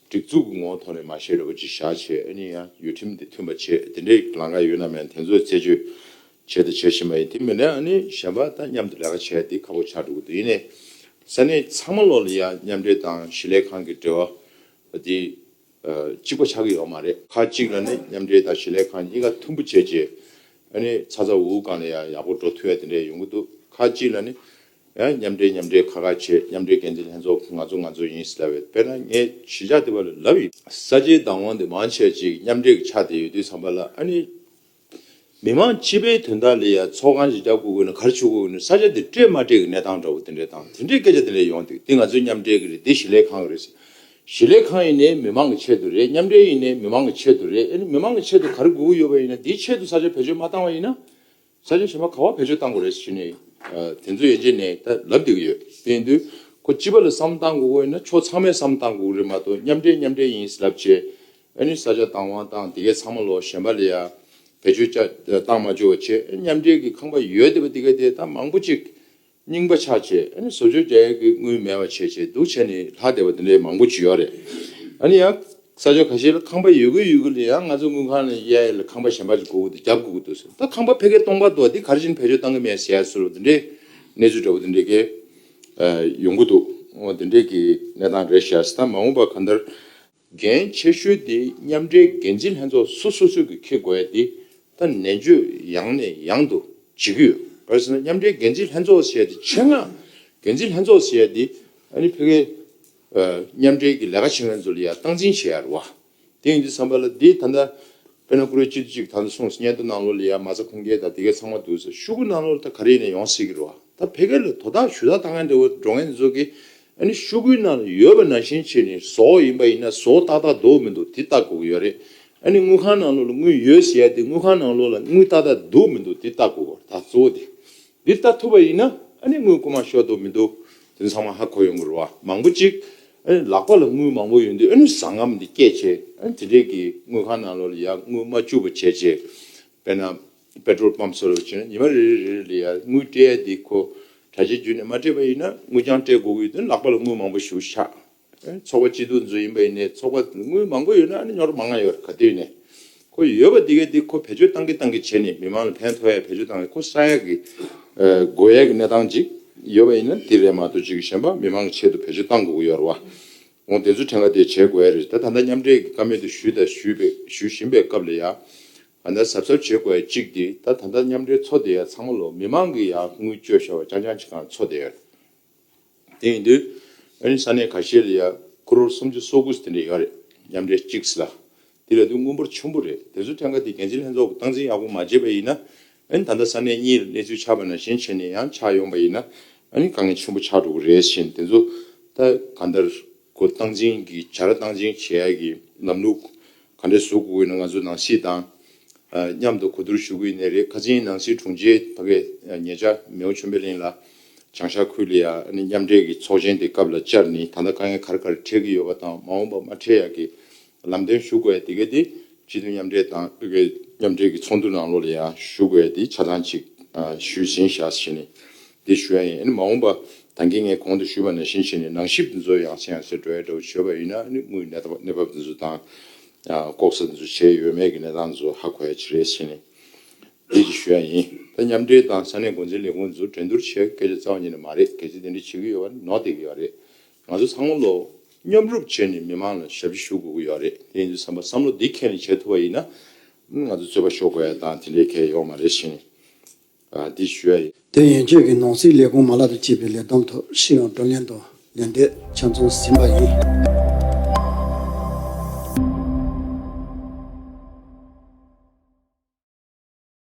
སྒྲིག་འཛུགས་ཀྱི་ངོ་བོ་ཐོག་ནས་མ་བཞག་འདྲ་བོ་ཅིག་བཞག་བྱས་ཨ་ནི་ཡང་ཡུལ་ཁྲིམས་དེ་མཐུན་པ་བྱས་དེ་འདྲའི་ལམ་ཁ་ཡོད་ན་མེད་ན་དེ་ཚོ་རྩད་གཅོད་བྱས་དང་བྱེད་བཞིན་པ་ཡིན། དེ་མིན་ན་ཨ་ནི་གཞན་པ་དང་མཉམ་དུ་ལས་ཀ་བྱས་དེ་ཁག་པོ་ཆགས་འགྲོ་གི་འདུག་ཡིན་ནའི་ས་གནས་ཚང་མ་ལོག་ལ་ཡང་མཉམ་འབྲེལ་དང་གཞིས་ལས་ཁང་གི་འབྲེལ་བ་དེ། གཅིག་པ་ཆགས་ཀྱི་ཡོད་མ་རེད། ཁག་གཅིག་ལ་ནི་མཉམ་འབྲེལ་དང་གཞིས་ལས་ཁང་གཉིས་ཀ་མཐུན་པོ་བྱས་རྗེས་ཨ་ནི་ཚ་ཚ་འུར་འུར་སྒང་ལ་ཡང་ཡག་པོ་འགྲོ་ཐུབ་ཡ་དེ་འདྲས་ཡོང་གི་འདུག་ཁག་གཅིག་ལ་ནི་ཡང་མཉམ་འབྲེལ་མཉམ་འབྲེལ་ཁ་ཁ་བྱས་མཉམ་འབྲེལ་འགན་འཛིན་ལྷན་ཚོགས་ང་ཚོ་ང་ཚོ་ཡིན་ཟེར་ལབ་པས། དཔེར་ན་ངས་གཞིས་ཆགས་དེ་བ་ལ་ལབ་ཡིན། ས་ཆའི་བདག་དབང་དེ་མང་ཆེ་ཅིག་མཉམ་འབྲེལ་གྱི་ཆ་དེ་ཡོད་དུས་ཙམ་པ་ལ་ཨ་ནི། མི་མང་སྤྱི་པའི་དོན་དག་ལ་ཡ་ཚོགས་ཁང་ཞིག་རྒྱག་དགོས་ཀྱི་ན་ག་རེ་བྱེད་དགོས་ཀྱི་ན་ས་ཆ་དེ་སྤྲད་མ་སྤྲད་ཀྱི་གནས་སྟངས་འདྲ་བོ་དེ་འདྲས་དང་དེ་འདྲའི་སྐད་ཆ་དེ་འདྲས་ཡོང་དུས་དེ་ང་ཚོའི་མཉམ་འབྲེལ་གྱི་རེད། དེ་གཞིས་ལས་ཁང་གི་རེད་ཟེར། གཞིས་ལས་ཁང་ཡིན་ནའི་མི་མང་གི་ཆེད་དུ་རེད། མཉམ་འབྲེལ་ཡིན་ནའི་མི་མང་གི་ཆེད་དུ་རེད། ཨ་ནི་མི་མང་གི་ཆེད་དུ་ག་རེ་དགོས་ཀྱི་ཡོད་པ་ཡིན་ན་དེའི་ཆེད་དུ་ས་ཆ་བེད་སྤྱོད་མ་བཏང་བ་ཡིན་ན་ས་ཆ་གཞན་པ་ག་པར་བེད་སྤྱོད་བཏང་དགོས་རེད་ཟེར་ནས་དེ་ཚོ་ཡན་ཆད་ནས་ད་ལབ་བསྡད་ཀྱི་ཡོད། དེ་ཡིན་དུས་ཁོ་སྤྱི་པ་ལ་བསམ་བཏང་དགོས་ཀྱི་ཡོད་ན་ཕྱོགས་ཚང་མས་བསམ་བཏང་དགོས་ཀྱི་རེད་མ་གཏོགས་མཉམ་འབྲེལ་མཉམ་འབྲེལ་ཡིན་ཟེར་ལབ་བྱས། ཨ་ནི་ས་ཆ་བདག་དབང་བཏང་དེ་གའི་ཚང་མ་ལོ་གཞན་པ་ལ་ཡ་བེད་སྤྱོད་བཏང་མ་བཅུག་པ་བྱས་མཉམ་འབྲེལ་གྱི་ཁང་པ་ཡོད་བསྡད་པ་དེ་ག་དེ་ད་མང་པོ་ཅིག་རྙིང་པ་ཆགས་བྱས་ཨ་ནི་བཟོ་བཅོས་རྒྱག་ཡས་ཀྱི་དངུལ་མེད་པ་བྱས་བྱས་འདུག་བྱས་ནས་ལྷག་བསྡད་པ་དེ་འདྲའི་མང་པོ་ཅིག་ཡོད་རེད། ཨ་ནི་ཡང་ས་ཆ་ཁ་ཤས་ལ་ཁང་པ་ཡོད་ཀྱི་ཡོད་ཀྱི་ལ་ཡང་ང་ཚོ་དངུལ་ཁང་ལ་གཡར་ཡས་ལ་ཁང་པ་གཞན་པ་ཅིག་དགོས་ཀྱི་འདུག་རྒྱབ་དགོས་ཀྱི་འདུག་ཟེར། ད་ཁང་པ་ཕ་གིར་སྟོང་པ་འདུག་དེ་ག་རེ་བྱས་ནས་བེད་སྤྱོད་བཏང་གི་མེད་ཟེར་ཡ་བཟོ་འདྲ་དེ་འདྲའི་གནས་ཚུལ་འདྲ་བོ་དེ་འདྲའི་གི་ཡོང་གི་འདུག་འོ་དེ་འདྲའི་གི་གནས་སྟངས་རེད་ཤག་ད་མ་འོངས་པ་གང་ལྟར། འགན་ཆེ་ཤོས་དེ་མཉམ་འབྲེལ་འགན་འཛིན་ལྷན་ཚོགས་སོ་སོ་སོས་ཀྱིས་འཁྱེར་དགོས་ཡ་དེ་ད་ནན་བརྗོད་ཡང་ནས་ཡང་དུ་བྱེད་ཀྱི་ཡོད། ག་རེ་ཟེར་ན་མཉམ་འབྲེལ་འགན་འཛིན་ལྷན་ཚོགས་ཟེར་ཡ་དེ་ཆེད་མངགས་འགན་འཛིན་ལྷན་ཚོགས་ཟེར་ཡ་དེ་ཨ་ནི་ཕ་གིའི་མཉམ་འབྲེལ་གྱི་ལས་ཀ་བྱེད་མཁན་ཚོ་ལ་ཡ་སྟངས་འཛིན་བྱེད་ཡ་རེད་བ། དེ་ཡིན་དུས་ཙམ་པ་ལ་འདི་ད་ལྟ་དཔེར་ན་བཀུར་འོས་སྤྱི་འཐུས་གཅིག་ད་ལྟ་གསུངས་སྙན་ཐོ་ནང་ལོགས་ལ་ཡ་མ་རྩ་ཁུངས་སྐྱེལ་དང་དེ་གའི་ཚང་མ་འདུག་ཟེར་ཤོག་གུ་ནང་ལོགས་ལ་ད་ག་རེ་ཡིན་ན་ཡོང་སྲིད་ཀྱི་རེད་བ། ད་ཕ་གི་ལ་དོ་བདག་ཞུ་དག་བཏང་མཁན་འདྲ་བོ་འགྲོ་མཁན་ཚོ་གིས་ཨ་ནི་ཤོག་གུའི་ནང་ལ་ཡོད་པ་ནང་བཞིན་བྱས་ནས་བཟོ་ཡིན་པ་ཡིན་ན་བཟོ་ཏག་ཏག་འདུག་མི་འདུག་དེ་ལྟ་དགོས་ཀྱི་ཡོད་རེད། ཨ་ནི་དངུལ་ཁང་ནང་ལོགས་ལ་དངུལ་ཡོད་ཟེར་ཡ་དེ་དངུལ་ཁང་ནང་ལོགས་ལ་དངུལ་ཏག་ཏག་འདུག་མི་འདུག་དེ་ལྟ་དགོས་ཀྱི་ཡོད་རེད། ད་གཙོ་བོ་དེ། འདི་ལྟ་ཐུབ་པ་ཡིན་ན་ཨ་ནི་དངུལ་རྐུ་མ་ཤོར་འདུག་མི་འདུག་དེ་ཚང་མ་ཧ་གོ་ཡོང་གི་རེད་བ། མང་པོ་ཅིག་ཨ་ནི་ལག་པ་ལ་དངུལ་མང་པོ་ཡོད་དུས་ཨ་ནི་ཟང་ངམ་འདི་སྐྱེས་བྱས་ཨ་ནི་དེ་འདྲས་ཀྱི་དངུལ་ཁང་ནང་ལོགས་ལ་ཡ་དངུལ་མ་བཅུག་པ་བྱས་བྱས། དཔེར་ན་པེ་ཊྲོལ་པམ་སོགས་ལ་བྱས་ན་ཉི་མ་རེ་རེ་རེ་ལ་ཡ་དངུལ་སྤྲད་ཡ་འདི་ཁོ་དྲ་རྒྱའི་བརྒྱུད་ནས་མ་སྤྲད་པ་ཡིན་ན་དངུལ་རྐྱང་སྤྲད་དགོས་ཀྱི་ཡོད་དུས་ལག་པ་ལ་དངུལ་མང་པོ་ཞིག་ཆགས། ཚོགས་པ་སྐྱིད་སྡུག་འཛུལ་ཡིན་པ་ཡིན་ནའི་ཚོགས་པ་དངུལ་མང་པོ་ཡོད་ན་ཨ་ནི་ཉོ་ར་མང་ང་ཡོད་རེད་ག་དུས་ནས། ཁོ་ཡོད་པ་དེ་གས་དེ་ཁོ་བེད་སྤྱོད་བཏང་གི་བཏང་གི་བྱས་ནས་མི་མང་ལ་ཕན་ཐོགས་ཡ་བེད་སྤྱོད་བཏང་གི་ཁོ་བསགས་ཡ་གི་ཨ་དགོས་ཡ་གི་གནས་སྟངས་ཅིག་ཡོད་པ་ཡིན་ན་དེ་རེད་མ་གཏོགས་ཅིག་གཞན་པ་མི་མང་གི་ཆེད་དུ་བེད་སྤྱོད་བཏང་དགོས་ཀྱི་ཡོད་རེད་བ། འོ་དེ་ཚོ་ཕྲན་ག་དེ་བྱེད་དགོས་ཡ་རེད། ད་ད་ལྟ་མཉམ་འབྲེལ་གྱི་བཀའ་མོལ་དེ་ཞུས་དང་ཞུས་པའི་ཞུ་བཞིན་པའི་སྐབས་ལ་ཡ་ཨ་ད་གཟབ་གཟབ་བྱེད་དགོས་ཡ་གཅིག་དེ་ད་ད་ལྟ་མཉམ་འབྲེལ་ཚོགས་བསྡད་ཡ་ཚང་མ་ལོ་མི་མང་གི་ཡ་དངུལ་བཅོལ་བཞག་པ་རྐྱང་རྐྱང་ཅིག་གང་ཚོགས་བསྡད་ཡ་རེད། དེ་ཡིན་དུས་ཨ་ནི་ས་གནས་ཁ་ཤས་ལ་ཡ་ཀོ་རོར་སུམ་ཅུ་སོ་དགུ་དེ་འདྲ་ཡོད་རེད། མཉམ་འབྲེལ་གཅིག་ལ་དེ་ལ་དུས་དངུལ་འབོར་ཆེན་པོ་རེད། དེ་ཚོ་ཕྲན་ག་དེ་འགན་འཛིན་ལྷན་ཚོགས་ཀྱི་སྟངས་འཛིན་ཡག་པོ་མ་བྱས་པ་ཡིན་ན་ཨ་ནི་ད་ལྟ་ས་གནས་གཉིས་ལ་གནས་ཚུལ་ཆགས་པ་ནང་བཞིན་བྱས་ནས་ཡང་ཆགས་ཡོང་པ་ཡིན་ན་ཨ་ནི་དཀའ་ངལ་ཆེན་པོ་ཆགས་འགྲོ་གི་རེད་ཟེར་ནས་དེ་ཚོ་ད་གང་ལྟར་གོ་སྟངས་འཛིན་གྱི་བྱ་ར་སྟངས་འཛིན་བྱེད་ཡ་གི་ལམ་ལུགས་ག་འདྲས་བཟོ་དགོས་ཀྱི་ཡོད་ན་ང་ཚོ་ནང་སྲིད་དང་མཉམ་དུ་གོ་བསྡུར་ཞུ་གི་ཡིན་ནའི་རེད། ཁ་སང་ནང་སྲིད་དྲུང་ཆེ་ཕ་གི་ཉེ་ཆར་མེའོ་ཆོས་འཕེལ་གླིང་ལ་བྱང་ཤར་ཁུལ་ལ་ཡ་ཨ་ནི་མཉམ་འབྲེལ་གྱི་ཚོགས་ཆེན་དེ་སྐབས་ལ་བཅར་ནས་ད་ལྟ་དཀའ་ངལ་ག་རེ་ག་རེ་འཕྲད་ཀྱི་ཡོད་པ་དང་མ་འོངས་པ་མ་འཕྲད་ཡག་གི་ལམ་སྟོན་ཞུ་དགོས་ཡ་དེ་ག་དེ་སྤྱི་འཐུས་མཉམ་འབྲེལ་དང་ཕ་གི་མཉམ་འབྲེལ་གྱི་ཚོགས་འདུ་ནང་ལོགས་ལ་ཡ་ཞུ་དགོས་ཡ་དེ་ཆ་ཚང་ཅིག་ཞུས་ཟིན་བཞག་ཟེར་ནས་དེ་ཞུ་ཡ་ཡིན། ཨ་ནི་མ་འོངས་པ་ད་གིན་ངས་གོང་དུ་ཞུས་པ་ནང་བཞིན་བྱས་ནས་ནང་ཞིབ་འདི་ཚོ་ཡང་སེ་ཡང་སེ་འགྲོ་ཡ་འདྲ་བོ་བྱས་པ་ཡིན་ན་ཨ་ནི་དངུལ་གནས་སྟངས་གནས་བབ་འདི་ཚོ་དང་ལྐོག་ཟ་འདི་ཚོ་བྱས་ཡོད་མེད་ཀྱི་གནས་སྟངས་འདི་ཚོ་ཧ་གོ་ཡ་ཅིག་རེད་ཟེར་ནས། འདི་ཅིག་ཞུ་ཡ་ཡིན། ད་མཉམ་འབྲེལ་དང་ས་གནས་འགོ་འཛིན་ལས་ཁུངས་ཚོ་འགྲན་བསྡུར་བྱེད་སྐད་ཆ་རྩ་བ་ཉིད་ནས་མ་རེད། གལ་སྲིད་དེ་འདྲ་བྱེད་ཀྱི་ཡོད་པ་ནོར་བསྡད་ཀྱི་ཡོད་རེད། ང་ཚོ་ཚང་མ་ལོ་མཉམ་རུབ་བྱས་ནས་མི་མང་ལ་ཞབས་ཕྱི་ཞུ་དགོས་ཀྱི་ཡོད་རེད། དེ་ཡིན་དུས་བསམ་པ་བསམ་བློ་འདི་ཁྱེར་ནས་བྱེད་ཐུབ་པ་ཡིན་ན་ང་ཚོ་རྩོད་པ་ཤོར་དགོས་ཡ་དང་དེ་འདྲའི་གལ་ཡོད་མ་རེད་ཟེར་ནས་འདི་ཞུ་ཡ་ཡིན། དེ་ཡན་ཆོད་ཀྱི་ནང་སྲིད་ལས་ཁུངས་མ་ལག་དང་བཅས་པའི་ལས་བསྡོམས་ཐོག་ཤེས་ཡོན་བགྲོ་གླེང་དང་ལན་འདེབས་ཆ་ཚང་ཟིན་པ་ཡིན།